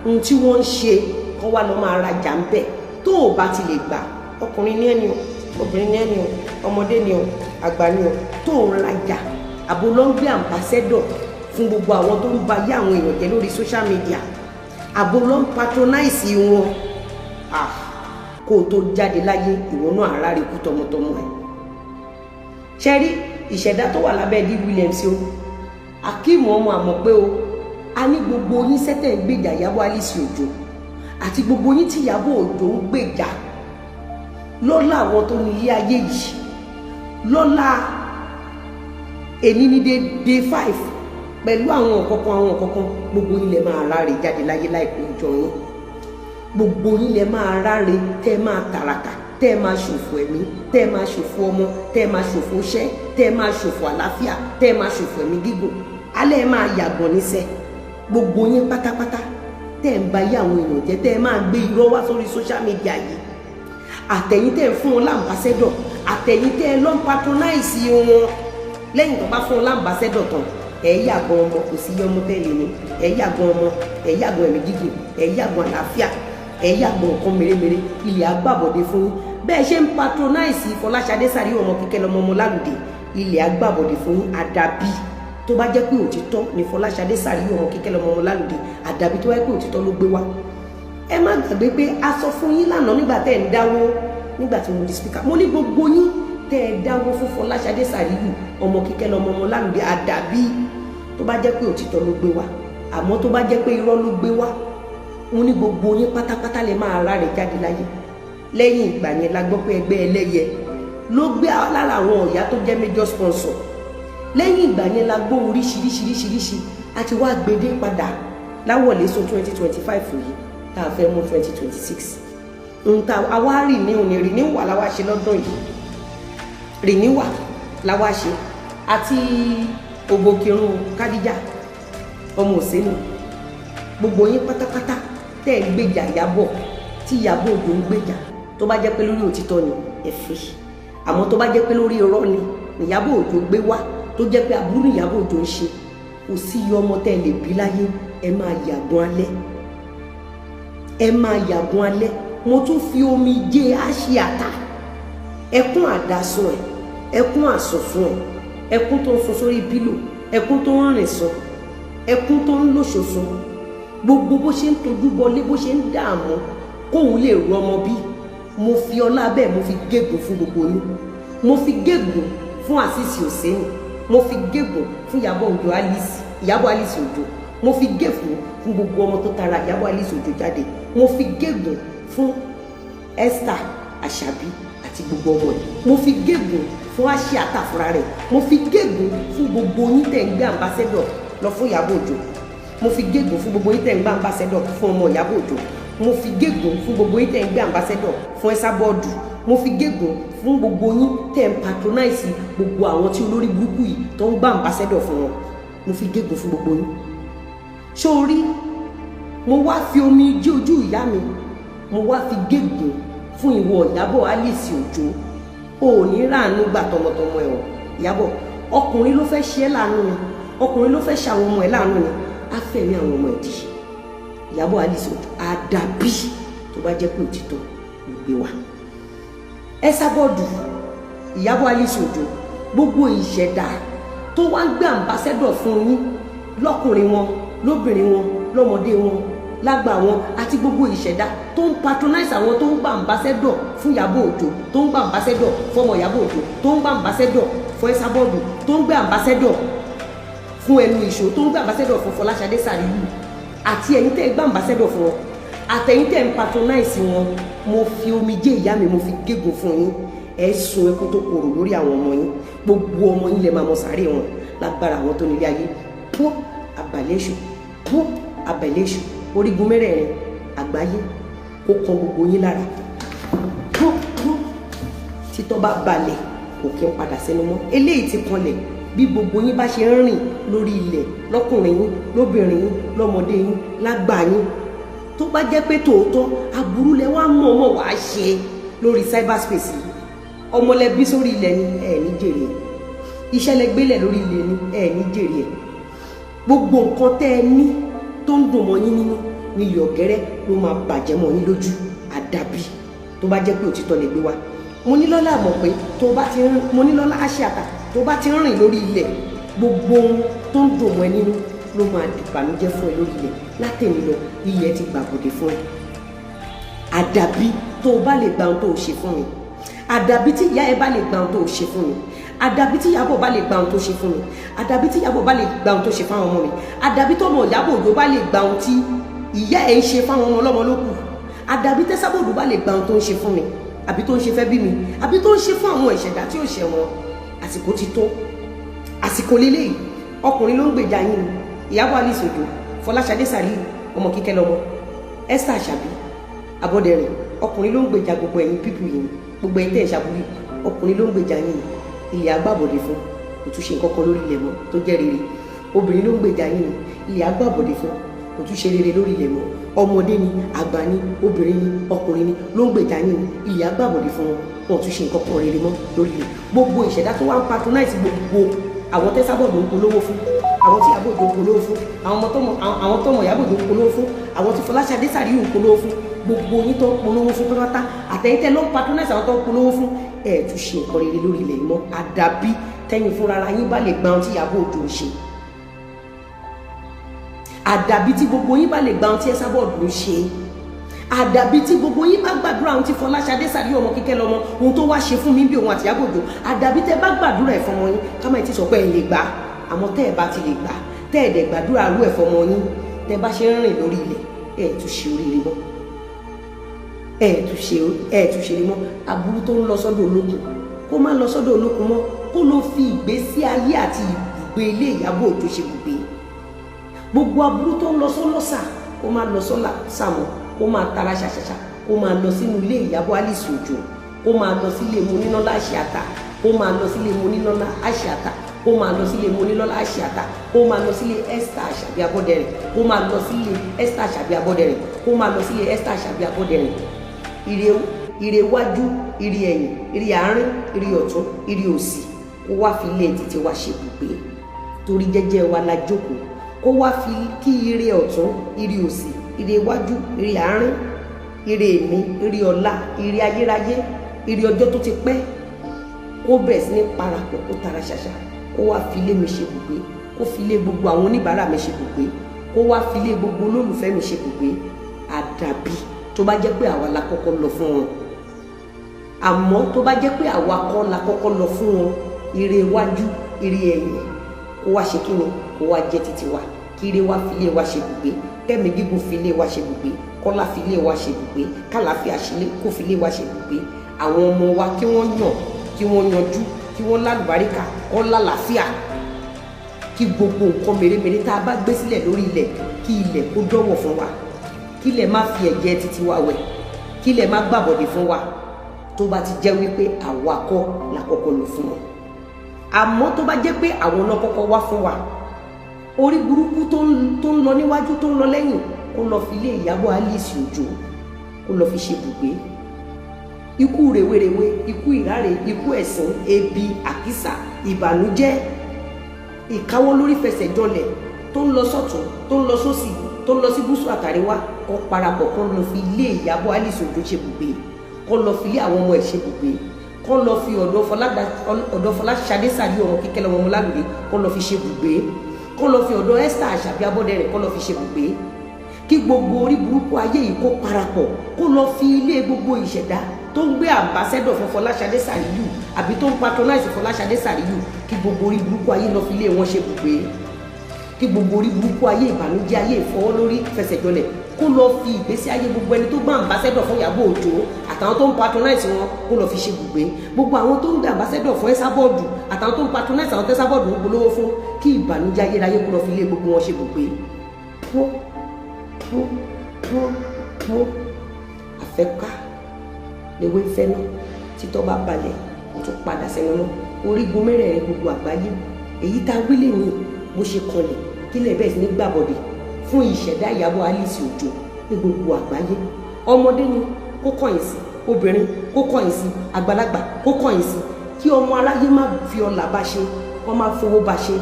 ohun tí wọ́n ń ṣe kọ́ wá lọ́ máa rajà ń bẹ̀. Tó o bá ti lè gbà, ọkùnrin ní ẹni o, obìnrin ní ẹni o, ọmọdé ni o, àgbà ni o, tó o rajà àbò ló ń gbé ambassador fún gbogbo àwọn tó ń ba yé àwọn èèyàn jẹ́ lórí social media, àbò ló ń patronize wọn, kó o tó jáde láyé, ìwọ náà ara rẹ̀ kú tọmọtọmọ ẹ̀. Ṣe rí ìṣẹ̀dá tó wà lábẹ́ D Williams o, Akeem ọmọ, àmọ̀ pé o a ní gbogbo yín sẹ́tẹ̀ ń gbèjà Ìyábọ̀ Alice Òjó àti gbogbo yín tí Ìyábọ̀ Òjó ń gbèjà, lọ́lá àwọn tó ní ilé ayé yìí, lọ́lá èní ní day 5 pẹ̀lú àwọn ọ̀kọ̀ọ̀kan, àwọn ọ̀kọ̀ọ̀kan, gbogbo yín lẹ máa ráre jáde láyé láìpẹ́ ọjọ́ yín. Gbogbo yín lẹ máa ráre, tẹ́ ẹ máa tàràkà, tẹ́ ẹ máa ṣòfò ẹ̀mí, tẹ́ ẹ máa ṣòfò ọmọ, tẹ́ ẹ máa ṣòfò iṣẹ́, tẹ́ ẹ máa ṣòfò àlàáfíà, tẹ́ ẹ máa ṣòfò ẹ̀mí gígùn. Alẹ́ ẹ máa yàgbọ̀n níṣẹ́. Gbogbo yín pátápátá tẹ́ ẹ ń ba yé àwọn èèyàn jẹ́, tẹ́ ẹ máa gbé irọ́ wá sórí social media yìí, àtẹ̀yìn tẹ́ ẹ fún wọn l'ambassador, àtẹ̀yìn tẹ́ ẹ lọ́n patronize wọn, lẹ́yìn tó bá fún wọn l'ambassador tán, ẹ yàgàn ọmọ, kò sí ọmọ tẹ́lẹ̀ ni. Ẹ yàgàn ọmọ, ẹ yàgàn ẹ̀mí gígùn, ẹ yàgàn àlàáfíà, ẹ yàgàn nǹkan mèremère. Ilẹ̀ agbábọ̀dé fún yín. Bẹ́ẹ̀ ṣe ń patronize Fọláṣadé Sàríyù, ọmọ Kíkẹ́ lọmọ ọmọ Lálùdé, ilẹ̀ agbábọ̀dé fún yín. Àdàbí tó bá jẹ́ pé òtítọ́ ni Fọláṣadé Sàríyù, ọmọ Kíkẹ́ lọmọ ọmọ Lálùdé, àdàbí tó bá jẹ́ pé òtítọ́ ló gbé wá. Ẹ má gbàgbé pé a sọ fún yín lánàá nígbà tẹ́ ẹ̀ ń dáwó, nígbà tí mo di speaker, mo ní gbogbo yín tẹ́ ẹ dáwó fún Fọláṣadé Sàríyù, ọmọ Kíkẹ́ lọmọ ọmọ Lálùdé, àdàbí tó bá jẹ́ pé òtítọ́ ló gbé wá. Àmọ́ tó bá jẹ́ pé irọ́ ló gbé wá, mo ní gbogbo yín pátápátá lè máa ráre jáde láyé. Lẹ́yìn ìgbà yẹn la gbọ́ pé ẹgbẹ́ ẹlẹ́yẹ ló gbé lára àwọn ọ̀yá tó jẹ́ major sponsor. Lẹ́yìn ìgbà yẹn la gbọ́ oríṣiríṣiríṣiríṣi àti wá gbedé padà láwọ̀lé so 2025 yìí tá a fẹ́ mú 2026 nta àwa rì ní òní renewal la wá ṣe lọ́dún yìí. Renewal la wá ṣe àti ògbókirun Kádíjà ọmọ òsínú. Gbogbo yín pátápátá tẹ́ ẹ gbèjà Ìyábọ̀, tí Ìyábọ̀ Òjó ń gbèjà, tó bá jẹ́ pé lórí òtítọ́ ni, ẹ fi. Àmọ́ tó bá jẹ́ pé lórí irọ́ ni Ìyábọ̀ Òjó gbé wá, tó jẹ́ pé aburú ni Ìyábọ̀ Òjó ń ṣe, kò sí iye ọmọ tẹ́ ẹ lè bí láyé, ẹ máa yàgùn alẹ́, ẹ máa yàgùn alẹ́. Mo tún fi omi jẹ́ àṣì àtà, ẹkún àdásùn ẹ, ẹkún àsùnfún ẹ, ẹkún tó ń sun sórí pillow, ẹkún tó ń rìn sùn, ẹkún tó ń lòṣòṣùn, gbogbo bó ṣe ń tojú bọlé, bó ṣe ń dààmú kóun lè rọ ọmọ bí. Mo fi ọlá bẹ́ẹ̀, mo fi gégùn fún gbogbo yín. Mo fi gégùn fún Àṣìṣì Òsínì, mo fi gégùn fún Ìyábọ̀ Òjó Alice, Ìyábọ̀ Alice Òjó. Mo fi gégùn fún gbogbo ọmọ tó tara Ìyábọ̀ Alice Òjó jáde. Mo fi gégùn fún Esther Àṣàbí àti gbogbo ọmọ ẹ̀. Mo fi gégùn fún Fún Àṣìátà fúnra rẹ̀, mo fi gégùn fún gbogbo yín tẹ̀ ń gbé ambassador lọ fún Ìyábọ̀ Òjó. Mo fi gégùn fún gbogbo yín tẹ̀ ń gbé ambassador fún ọmọ Ìyábọ̀ Òjó. Mo fi gégùn fún gbogbo yín tẹ̀ ń gbé ambassador fún Esabod. Mo fi gégùn fún gbogbo yín tẹ̀ ń patronize gbogbo àwọn tí olórí burúkú yìí tó ń gbé ambassador fún wọn. Mo fi gégùn fún gbogbo yín. Sórí mo wá fi omi jí ojú ìyá mi, mo wá fi gégùn fún ìwọ Ìyábọ̀ Alice Òjó. O ò ní ráàánú gbà tọmọtọmọ ẹ o. Ìyábọ̀, ọkùnrin ló fẹ́ ṣe é láàánú ni, ọkùnrin ló fẹ́ ṣe àwọn ọmọ ẹ láàánú ni, á fẹ̀mí àwọn ọmọ ẹ dì. Ìyábọ̀ Alice Òjó, àdàbí tó bá jẹ́ pé òtítọ́ ló gbé wa. Esabod, Ìyábọ̀ Alice Òjó, gbogbo ìṣẹ̀dá tó wá ń gbé ambassador fún yín, lọ́kùnrin wọn, lóbìnrin wọn, lọ́mọdé wọn, lágbà wọn, àti gbogbo ìṣẹ̀dá tó ń patronize àwọn tó ń gba ambassador fún Ìyábọ̀ Òjó, tó ń gba ambassador fọmọ Ìyábọ̀ Òjó, tó ń gba ambassador fún Esabod, tó ń gbé ambassador fún ẹnu ìṣó, tó ń gbé ambassador fún Fọláṣadé Sàríyù, àti ẹ̀yin tẹ́ ẹ gbé ambassador fún wọn, àtẹ̀yin tẹ́ ń patronize wọn, mo fi omijé ìyá mi, mo fi gégùn fún yín. Ẹ sun ẹkún tó korò lórí àwọn ọmọ yín. Gbogbo ọmọ yín lè máa mọ sàárè wọn lágbára àwọn tó nílé ayé. Pọ́ abalẹ̀ èṣù, pọ́ abalẹ̀ èṣù, orígun mẹ́rẹ̀ẹ̀rin àgbáyé, kó kan gbogbo yín lára. Pọ́ pọ́, títọ́ bá balẹ̀, kò kí ń padà sẹ́nu mọ́. Eléyìí ti kanlẹ̀. Bí gbogbo yín bá ṣe ń rìn lórí ilẹ̀, lọ́kùnrin yín, lóbìnrin yín, lọ́mọdé yín, lágbà yín, tó bá jẹ́ pé tòótọ́ aburú lẹ wá mọ̀ọ́mọ̀ wàá ṣe lórí cyberspace yìí, ọmọlẹ́bí sórí ilẹ̀ ni, ẹ̀ ní jèrè ẹ̀. Iṣẹ́ lẹ gbélẹ̀ lórí ilẹ̀ ni, ẹ̀ ní jèrè ẹ̀. Gbogbo nǹkan tẹ́ ẹ ní tó ń dùn mọ́ yín nínú ní ilẹ̀ ọ̀gẹ́rẹ́ ló máa bàjẹ́ mọ́ yín lójú. Àdàbí tó bá jẹ́ pé òtítọ́ lè gbé wa. Mo ní lọ́lá mọ̀ pé tó bá ti ń, mo ní lọ́lá àṣàtà, tó bá ti ń rìn lórí ilẹ̀, gbogbo ohun tó ń dùn mọ́ ẹ nínú ló máa dìbànújẹ́ fún ẹ lórí ilẹ̀. Látẹ̀mí lọ, ilẹ̀ ti gbàbọ̀dé fún ẹ. Àdàbí tó o bá lè gba ohun tó o ṣe fún mi. Àdàbí tí ìyá ẹ bá lè gba ohun tó o ṣe fún mi. Àdàbí tí Ìyábọ̀ bá lè gba ohun tó ṣe fún mi. Àdàbí tí Ìyábọ̀ bá lè gba ohun tó ṣe fáwọn ọmọ mi. Àdàbí tọmọ Ìyábọ̀ Òjó bá lè gba ohun tí ìyá ẹ ń ṣe fáwọn ọmọ ọlọ́mọ ló kù. Àdàbí tẹ́sàbọ̀dù bá lè gba ohun tó ń ṣe fún mi, àbí tó ń ṣe fẹ́ bí mi, àbí tó ń ṣe fún àwọn ìṣẹ̀dá tí ò ṣẹ̀ wọn. Àsìkò ti tó, àsìkò lélẹ́yìí. Ọkùnrin ló ń gbèjà yín ni. Ìyábọ̀ Alice Òjó, Fọláṣadé Sàríù, ọmọ kíkẹ́ lọ́mọ, Esther Àṣàbí Abọ́dẹrìn, ọkùnrin ló ń gbèjà gbogbo ẹ̀yin people yìí, gbogbo ẹ̀yin tẹ̀ ń ṣàbúrú, ọkùnrin ló ń gbèjà yín ni. Ilẹ̀ agbábọ̀dé fún, kò tún ṣe nǹkan kan lórí ilẹ̀ mọ́ tó jẹ́ rere. Obìnrin ló ń gbèjà yín ni. Ilẹ̀ agbábọ̀dé fún, kò tún ṣe rere lórí ilẹ̀ mọ́. Ọmọdé ni, àgbà ni, obìnrin ni, ọkùnrin ni ló ń gbèjà yín ni. Ilẹ̀ agbábọ̀dé fún wọn, wọn ò tún ṣe nǹkan kan rere mọ́ lórí ilẹ̀. Gbogbo ìṣẹ̀dá tó wá ń patronize gbogbo àwọn tẹ́sábọ̀dù ń polówó fún, àwọn tí Ìyábọ̀ Òjó ń polówó fún, àwọn tọmọ Ìyábọ̀ Òjó ń polówó fún, àwọn tí Fọláṣadé Sàríù ń polówó fún, gbogbo yín tó ń polówó fún pátápátá, àtẹ̀yìntẹ́ ló ń patronize àwọn tó ń polówó fún, ẹ̀ tún ṣe nǹkan rere lórí ilẹ̀ mọ́. Àdàbí tẹ́yìn fúnra yín bá lè gba ohun tí Ìyábọ̀ Òjó ń ṣe. Àdàbí tí gbogbo yín bá lè gba ohun tí Esabod ń ṣe. Àdàbí tí gbogbo yín bá gbàdúrà ohun tí Fọláṣadé Sàríù, ọmọ kíkẹ́ lọ́mọ, ohun tó wá ṣe fún mi bí òun àti Ìyábọ̀ Òjó. Àdàbí tẹ́ bá gbàdúrà ẹ̀ fọmọ yín. Ká má ti sọ pé ẹ lè gbà, àmọ́ tẹ́ ẹ bá ti lè gbà, tẹ́ ẹ dẹ̀ gbàdúrà rú ẹ̀ fọmọ yín, tẹ́ bá ṣe ń rìn lórí ilẹ̀, ẹ̀ tún ṣe oríire mọ́, ẹ̀ tún ṣe rí mọ́. Aburú tó ń lọ sọ́dọ̀ olókun, kó má lọ sọ́dọ̀ olókun mọ́, kó ló fi ìgbésí ayé àti ibùgbé ilé Ìyábọ̀ Òjó ṣe ibùgbé. Gbogbo aburú tó ń lọ sọ́lọ́sà, kó má lọ sọ́là sàmọ́, kó máa tara ṣàṣàṣà, kó máa lọ sínú ilé Ìyábọ̀ Alice Òjó, kó máa lọ sílé Monílọ́lá Àṣìátà, kó máa lọ sílé Monílọ́lá Àṣìátà, kó máa lọ sílé Monílọ́lá Àṣìátà, kó máa lọ sílé Esther Àṣàbí Abọ́dẹrìn, kó máa lọ sílé Esther Àṣàbí Abọ́dẹrìn, kó máa lọ sílé Esther Àṣàbí Abọ́dẹrìn. Ire, ire wájú, ire ẹ̀yìn, ire àárín, ire ọ̀tún, ire òsì, kó wá fi ilé títí wá ṣe ibùgbé, torí jẹ́jẹ́ wa la jókòó. Kó wá fi kí ire ọ̀tún, ire òsì, ire iwájú, ire àárín, ire èmi, ire ọ̀la, ire ayérayé, ire ọjọ́ tó ti pẹ́, kó bẹ̀rẹ̀ sí ní parapọ̀, kó tara ṣàṣà, kó wá fi ilé mi ṣe ibùgbé, kó fi ilé gbogbo àwọn oníbàárà mi ṣe ibùgbé, kó wá fi ilé gbogbo olólùfẹ́ mi ṣe ibùgbé. Àdàbí tó bá jẹ́ pé àwa la kọ́kọ́ lọ fún wọn. Àmọ́ tó bá jẹ́ pé àwa kọ́ la kọ́kọ́ lọ fún wọn, ire iwájú, ire ẹ̀yìn, kó wá ṣe kíni, kó wá jẹ́ títí wa. Kí ire wá fi ilé wa ṣe ibùgbé, kẹ́mi gígùn fi ilé wa ṣe ibùgbé, kọ́lá fi ilé wa ṣe ibùgbé, kálàáfíà kó fi ilé wa ṣe ibùgbé. Àwọn ọmọ wa, kí wọ́n yàn, kí wọ́n yanjú, kí Kí wọ́n lálùbáríkà, kọ́ lálàáfíà, kí gbogbo nǹkan mèremère tá a bá gbé sílẹ̀ lórí ilẹ̀, kí ilẹ̀ kó dọ́wọ̀ fún wa, kí ilẹ̀ má fi ẹ̀jẹ̀ títí wa wẹ̀, kí ilẹ̀ má gbàbọ̀dè fún wa. Tó bá ti jẹ́ wípé àwa kọ́ la kọ́kọ́ lò fún wọn, àmọ́ tó bá jẹ́ pé àwọn náà kọ́kọ́ wá fún wa, orí burúkú tó ń lọ níwájú, tó ń lọ lẹ́yìn, kó lọ fi ilé Ìyábọ̀ Alice Òjó, kó lọ fi ṣe bùgbé. Ikú rèwerèwe, ikú ìráre, ikú ẹ̀sín, ebi, àkísà, ìbànújẹ́, ìkáwọ́ lórí fẹsẹ̀ jọlẹ̀, tó ń lọ sọ́tún, tó ń lọ sósì, tó ń lọ sí gúúsù àtàríwá, kó parapọ̀ kó lọ fi ilé Ìyábọ̀ Alice Òjó ṣe bùgbé, kó lọ fi ilé àwọn ọmọ ẹ̀ ṣe bùgbé, kó lọ fi ọ̀dọ̀ Fọláṣadé Sàríù ọmọ Kíkẹ́ lọ́mọ Ọmọlálùdé kó lọ fi ṣe bùgbé, kó lọ fi ọ̀dọ̀ Esther Àṣàbí Abọ́dẹrìn kó lọ fi ṣe bùgbé. Kí gbogbo orí burúkú ayé yìí kó parapọ̀, kó lọ fi ilé gbogbo ìṣẹ̀dá tó ń gbé ambassador fún Fọláṣadé Sàríù àbí tó ń patronize Fọláṣadé Sàríù, kí gbogbo orí burúkú ayé lọ fi ilé wọn ṣe bùgbé. Kí gbogbo orí burúkú ayé, ìbànújẹ́ ayé, ìfọwọ́lórí fẹsẹ̀jọlẹ̀, kó lọ fi ìgbésí ayé gbogbo ẹni tó gbé ambassador fún Ìyábọ̀ Òjó àtàwọn tó ń patronize wọn, kó lọ fi ṣe bùgbé. Gbogbo àwọn tó ń gbé ambassador fún Esabod àtàwọn tó ń patronize àwọn tEsabod ń polówó fún, kí ìbànújẹ́ ayérayé kó lọ fi ilé gbogbo wọn ṣe bùgbé. Pọ́ pọ́ pọ́ pọ́ àfẹ́ká lewé fẹ́ náà, títọ́ bá balẹ̀, ó tún padà sẹ́nu náà. Orígun mẹ́rẹ̀ẹ̀rin gbogbo àgbáyé, èyí tá a wí lè ní bó ṣe kanlẹ̀ kílẹ̀ bẹ́ẹ̀ sí ní gbàbọ̀dè fún ìṣẹ̀dá Ìyábọ̀ Alice Òjó ní gbogbo àgbáyé. Ọmọdé ni kó kọ̀yìn sí, obìnrin kó kọ̀yìn sí, àgbàlagbà kó kọ̀yìn sí, kí ọmọ aráyé má fi ọlà bá ṣe, wọ́n má fowó bá ṣe,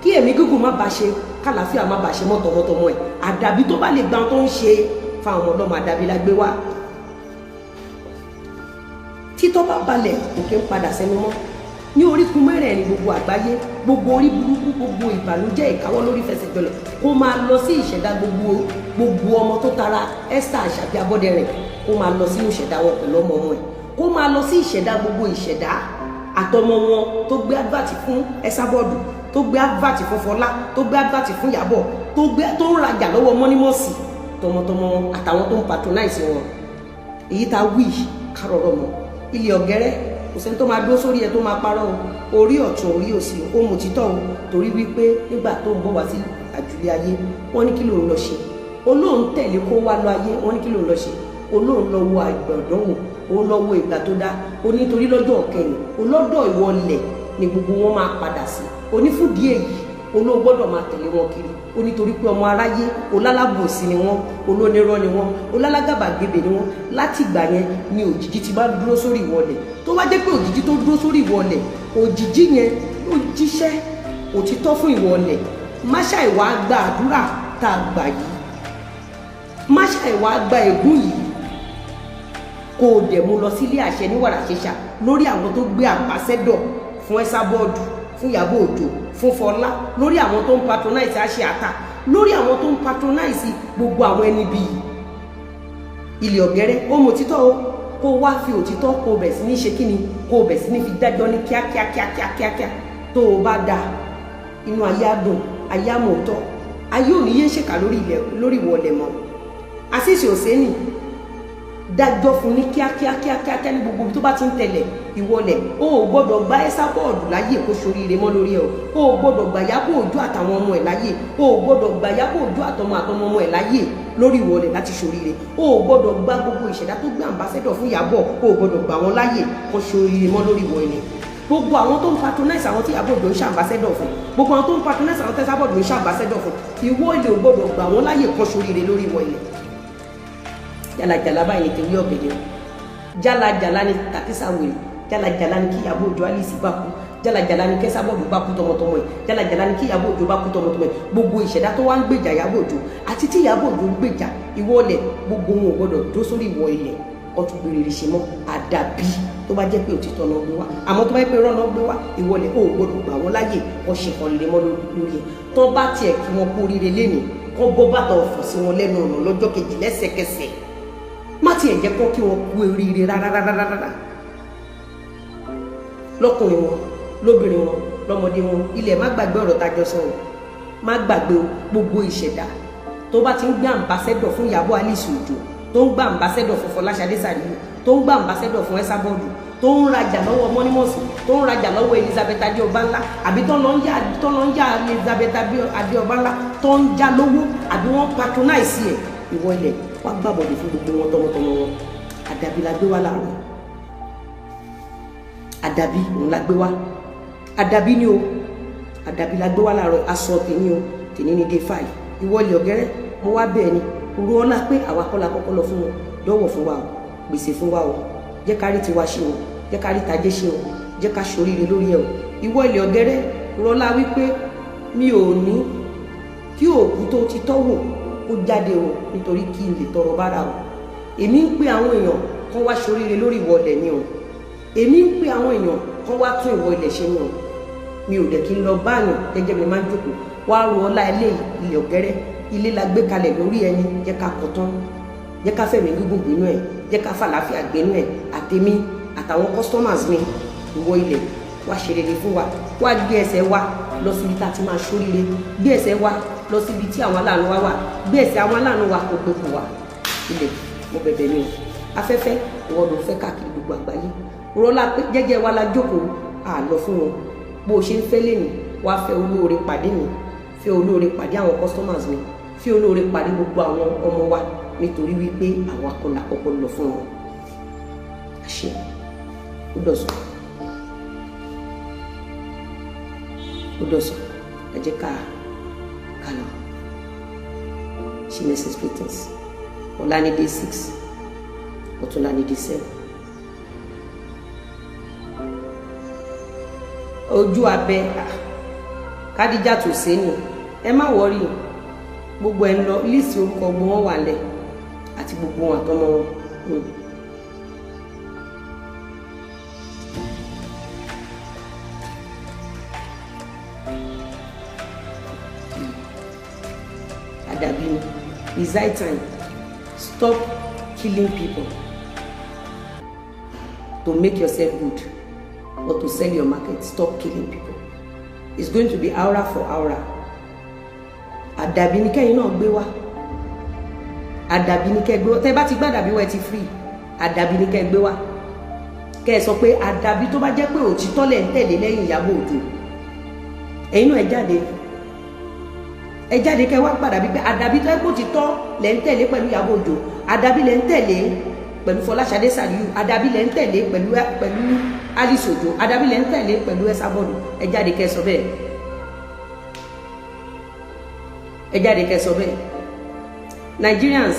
kí ẹ̀mí gígùn má bá ṣe, kàlàáfíà má bá ṣe mọ́ tọmọtọmọ ẹ̀. Àdàbí tó bá lè gba tó ń ṣe fáwọn ọmọ ọlọ́mọ, àdàbí la gbé wá. Títọ́ bá balẹ̀, òkè ń padà sẹ́nu mọ́. Ní orígun mẹ́rẹ̀ẹ̀rin gbogbo àgbáyé, gbogbo orí burúkú, gbogbo ìbànújẹ́, ìkáwọ́ lórí fẹsẹ̀jọlẹ̀, kó máa lọ sí ìṣẹ̀dá gbogbo ọmọ tó tara Esther Àṣàbí Abọ́dẹrìn, kó máa lọ sínú ìṣẹ̀dá wọn pẹ̀lú ọmọ ọmọ ẹ̀, kó máa lọ sí ìṣẹ̀dá gbogbo ìṣẹ̀dá àtọmọ wọn tó gbé advert fún Esabod, tó gbé advert fún Fọlá, tó gbé advert fún Ìyábọ̀, tó gbé tó ń rajà lọ́wọ́ mọ́nímọ́sì, tọmọtọmọ wọn àtàwọn tó ń patronize wọn. Èyí tá a wí kárọ̀rọ̀ mọ́ ilé ọ̀gẹ́rẹ́, kò sẹ́ni tó máa dúró sórí ẹ tó máa parọ́ o. Orí ọ̀tún, orí òsì, ó mú títọ́ o, torí wípé nígbà tó ń bọ̀ wá sí àjùlé ayé, wọ́n ní kí lòun lọ ṣe? Olóhùn tẹ̀lé kó wá lọ ayé. Wọ́n ní kí lòun lọ ṣe? Olóhùn lọ wo àgbọ̀dánwò, òun lọ wo ìgbà tó dá o, nítorí lọ́jọ́ kẹyìn olọ́dọ̀ ìwọlẹ̀ ni gbogbo wọn máa padà sí. Onífúdìí èyí, olóò gbọ́dọ̀ máa tẹ̀lé wọn kiri o, nítorí pé ọmọ aráyé olálábòsí ni wọ́n, olónírọ́ ni wọ́n, olálágàbàgebè ni wọ́n. Láti ìgbà yẹn ni òjìji ti bá dúró sórí ìwọlẹ̀. Tó bá jẹ́ pé òjìji tó dúró sórí ìwọlẹ̀, òjìji yẹn ló jíṣẹ́ òtítọ́ fún ìwọlẹ̀. Má ṣàì wá gba àdúrà tá a gbà yìí, má ṣàì wá gba ègún yìí, kó o dẹ̀ mú lọ sílé àṣẹ ní wàrà ṣẹṣà lórí àwọn tó gbé ambassador fún Esabod, fún Ìyábọ̀ Òjó, fún Fọlá, lórí àwọn tó ń patronize àṣẹ àtà, lórí àwọn tó ń patronize gbogbo àwọn ẹni bíi ilé ọ̀gẹ́rẹ́. Ó mọ òtítọ́ o, kó wá fi òtítọ́, kó o bẹ̀ sí ní ṣe kíni, kó o bẹ̀ sí ní fi dájọ́ ní kíákíákíákíákíá. Tó o bá da inú ayé á dùn, ayé á mọ̀ òótọ́, ayé ò ní yé ṣèkà lórí ilẹ̀, lórí ìwọlẹ̀ mọ́. Àṣìṣe òsèǹnì dájọ́ fún ní kíákíákíákíá ní gbogbo ibi tó bá ti ń tẹ̀lẹ̀ ìwọlẹ̀. O ò gbọ́dọ̀ gba Esabod láyè kó ṣoríire mọ́ lórí ẹ̀. O ò gbọ́dọ̀ gbà Ìyábọ̀ Òjó àtàwọn ọmọ ẹ̀ láyè. O ò gbọ́dọ̀ gbà Ìyábọ̀ Òjó àtọmọ àtọmọ ọmọ ẹ̀ láyè lórí ìwọlẹ̀ láti ṣoríire. O ò gbọ́dọ̀ gba gbogbo ìṣẹ̀dá tó gbé ambassador fún Ìyábọ̀, o ò gbọ́dọ̀ gbà wọ́n láyè kó ṣoríire mọ́ lórí ìwọ ẹni. Gbogbo àwọn tó ń patronize àwọn tí Ìyábọ̀ Òjó ń ṣe ambassador fún, gbogbo àwọn tó ń patronize àwọn tEsabod ń ṣe ambassador fún, ìwọ ilẹ̀ ò gbọ́dọ̀ gbà wọ́n láyè kó ṣoríire lórí ìwọ ilẹ̀. Jálajàlá báyìí ní tewé ọ̀gẹ̀dẹ̀, jálajàlá ní tàkísà wèrè, jálajàlá ní kí Ìyábọ̀ Òjó Alice bá kú, jálajàlá ní k'Esabod bá kú tọmọtọmọ ẹ̀, jálajàlá ní kí Ìyábọ̀ Òjó bá kú tọmọtọmọ ẹ̀. Gbogbo ìṣẹ̀dá tó wá ń gbèjà Ìyábọ̀ Òjó àti tí Ìyábọ̀ Òjó ń gbèjà ìwọ ilẹ̀, gbogbo wọn ò gbọdọ̀ dó sórí ìwọ ilẹ̀ ọtún gbèrèrè ṣe mọ́, àdàbí tó bá jẹ́ pé òtítọ́ náà gbé wá. Àmọ́ tó bá jẹ́ pé irọ́ náà gbé wá, ìwọ ilẹ̀ ò gbọdọ̀ gbà wọ́n láyè kọ́ ṣe kan lè mọ́ lórí ẹ̀. Tó bá tiẹ̀ kí wọ́n kú oríire lénìí, kọ́ bọ́ bàtà ọ̀fọ̀ sí wọn lẹ́nu ọ̀nà lọ́jọ́ kejì lẹ́sẹ̀kẹsẹ̀. Má tiẹ̀ jẹ́ kọ́ kí wọ́n kú oríire rárárárárá, lọ́kùnrin wọn, lóbìnrin wọn, lọ́mọdé wọn. Ilẹ̀, má gbàgbé ọ̀rọ̀ tá a jọ sọ o, má gbàgbé o. Gbogbo ìṣẹ̀dá tó bá ti ń gbé ambassador fún Ìyábọ̀ Alice Òjó, tó ń gbé ambassador fún Fọláṣadé Sàríù, tó ń gbé ambassador fún Esabod, tó ń rajà lọ́wọ́ mọ́nímọ́sì. tó ń rajà lọ́wọ́ Elizabeth Adéọbánlá, àbí tó ń lọ ń yá, tó ń lọ ń yá Elizabeth Adéọbánlá, tó ń já lówó, àbí wọ́n patronize ẹ̀, ìwọ ilẹ̀, wá gbàbọ̀dé fún gbogbo wọn tọmọtọmọ wọn. Àdàbí la gbé wá láàárọ̀. Àdàbí òun la gbé wá. Àdàbí ni o, àdàbí la gbé wá láàárọ̀. Aṣọ tèmi o, tèmi ní day 5. Ìwọ ilẹ̀ ọ̀gẹ́rẹ́, mo wá bẹ́ẹ̀ ni ru ọlá pé àwa kọ́ la kọ́kọ́ lọ fún wọn. Dọ́wọ̀ fún wa o, gbèsè fún wa o, jẹ́ ká rí tiwa ṣe o, jẹ́ ká rí tajé ṣe o, jẹ́ ká ṣoríire lórí ẹ o. Ìwọ ilẹ̀ ọ̀gẹ́rẹ́, rọlá wípé mi ò ní kí òkú tó ti tọ́wò kó jáde o, nítorí kí n lè tọrọ bára o. Èmi ń pe àwọn èèyàn kán wá ṣoríire lórí ìwọ ilẹ̀ ni o. Èmi ń pe àwọn èèyàn kán wá tún ìwọ ilẹ̀ ṣe ni o. Mi ò dẹ̀ kí n lọ báàyàn, jẹ́jẹ́ mi máa ń jókòó. Wá ro ọlá ilé, ilẹ̀ ọ̀gẹ́rẹ́. Ilé la gbé kalẹ̀ lórí ẹni, jẹ́ ká kọ́ tán, jẹ́ ká fẹ̀mí gígùn gbénú ẹ̀, jẹ́ ká fàlàáfíà gbénú ẹ̀, àtèmi àtàwọn customers mi. Ìwọ ilẹ̀, wá ṣe rere fún wa. Wá gbé ẹsẹ̀ wa lọ síbi tá a ti máa ṣoríire, gbé ẹsẹ̀ wa lọ síbi tí àwọn aláàánú wa wà, gbé ẹsẹ̀ àwọn aláàánú wa kò gbé kù wá. Ilẹ̀, mo bẹ̀bẹ̀ ni o. Afẹ́fẹ́, ìwọ ló fẹ́ káàkiri gbogbo àgbáyé. Rọlá pé jẹ́jẹ́ wa la jókòó, àlọ́ fún wọn. Bó o ṣe ń fẹ́ lẹ́nu, wá fẹ́ olóore pàdé mi, fẹ́ olóore pàdé àwọn customers mi, fẹ́ olóore pàdé gbogbo àwọn ọmọ wa, nítorí wípé àwa kọ́ la kọ́kọ́ lọ fún wọn. Àṣẹ, ó dọ̀sán, ó dọ̀sán. Ẹ jẹ́ ká lọ ṣe necessary things. Ọ̀la ní day 6, ọ̀túnla ní day 7. Ojú abẹ Kádíjà tó sé ni, ẹ má worry, gbogbo ẹ ń lọ. List orúkọ gbogbo wọn wà lẹ, àti gbogbo wọn àtọmọ wọn. Àdàbí ni. It's high time. Stop killing people to make yourself good or to sell your market. Stop killing people. It's going to be aura for aura. Àdàbí ni kẹ́yìn náà gbé wá. Àdàbí ni kẹ́ gbé wá. Tẹ́ bá ti gbá àdàbí wá, ẹ ti free. Àdàbí ni kẹ́ gbé wá. Kẹ́ ẹ sọ pé àdàbí tó bá jẹ́ pé òtítọ́ lẹ̀ ń tẹ̀lé lẹ́yìn Ìyábọ̀ Òjó, ẹ̀yin náà ẹ jáde, ẹ jáde, kẹ́ wá padà bí pé àdàbí tó yẹ kó ti tọ́ lẹ̀ ń tẹ̀lé pẹ̀lú Ìyábọ̀ Òjó, àdàbí lẹ̀ ń tẹ̀lé pẹ̀lú Fọláṣadé Sàríyù, àdàbí lẹ̀ ń tẹ̀lé pẹ̀lú Alice Òjó, àdàbí lẹ̀ ń tẹ̀lé pẹ̀lú Ẹsàbọ̀dù. Ẹ jáde kẹ́ sọ bẹ́ẹ̀. Ẹ jáde kẹ́ sọ bẹ́ẹ̀. Nigerians,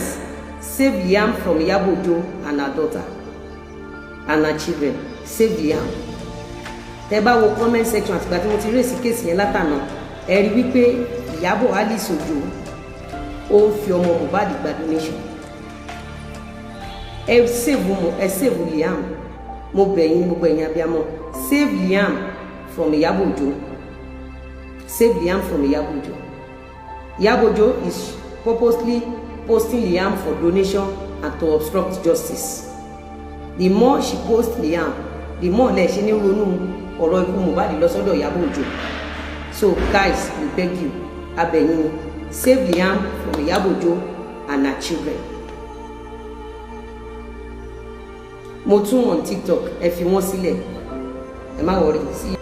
save Liam from Ìyábọ̀ Òjó and her daughter and her children. Save Liam. Tẹ bá wo comment section àtìgbà tí mo ti raise case yẹn látànà, ẹ rí wípé Ìyábọ̀ Alice Òjó, ó ń fi ọmọ Mohbad gba donation. Ẹ save mo, ẹ save Liam. Mo bẹ̀ yín, gbogbo ẹ̀yin abiyamọ, save Liam from Ìyábọ̀ Òjó. Save Liam from Ìyábọ̀ Òjó. Ìyábọ̀ Òjó is purposely posting Liam for donation and to obstruct justice. The more she post Liam, the more lẹ ṣe ní ronú ọ̀rọ̀ ikú Mohbad lọ sọ́dọ̀ Ìyábọ̀ Òjó. So guys, we beg you, abẹ̀yìn ni, save Liam from Ìyábọ̀ Òjó and her children. Mo tún on TikTok, ẹ fi wọ́n sílẹ̀, ẹ má worry sí.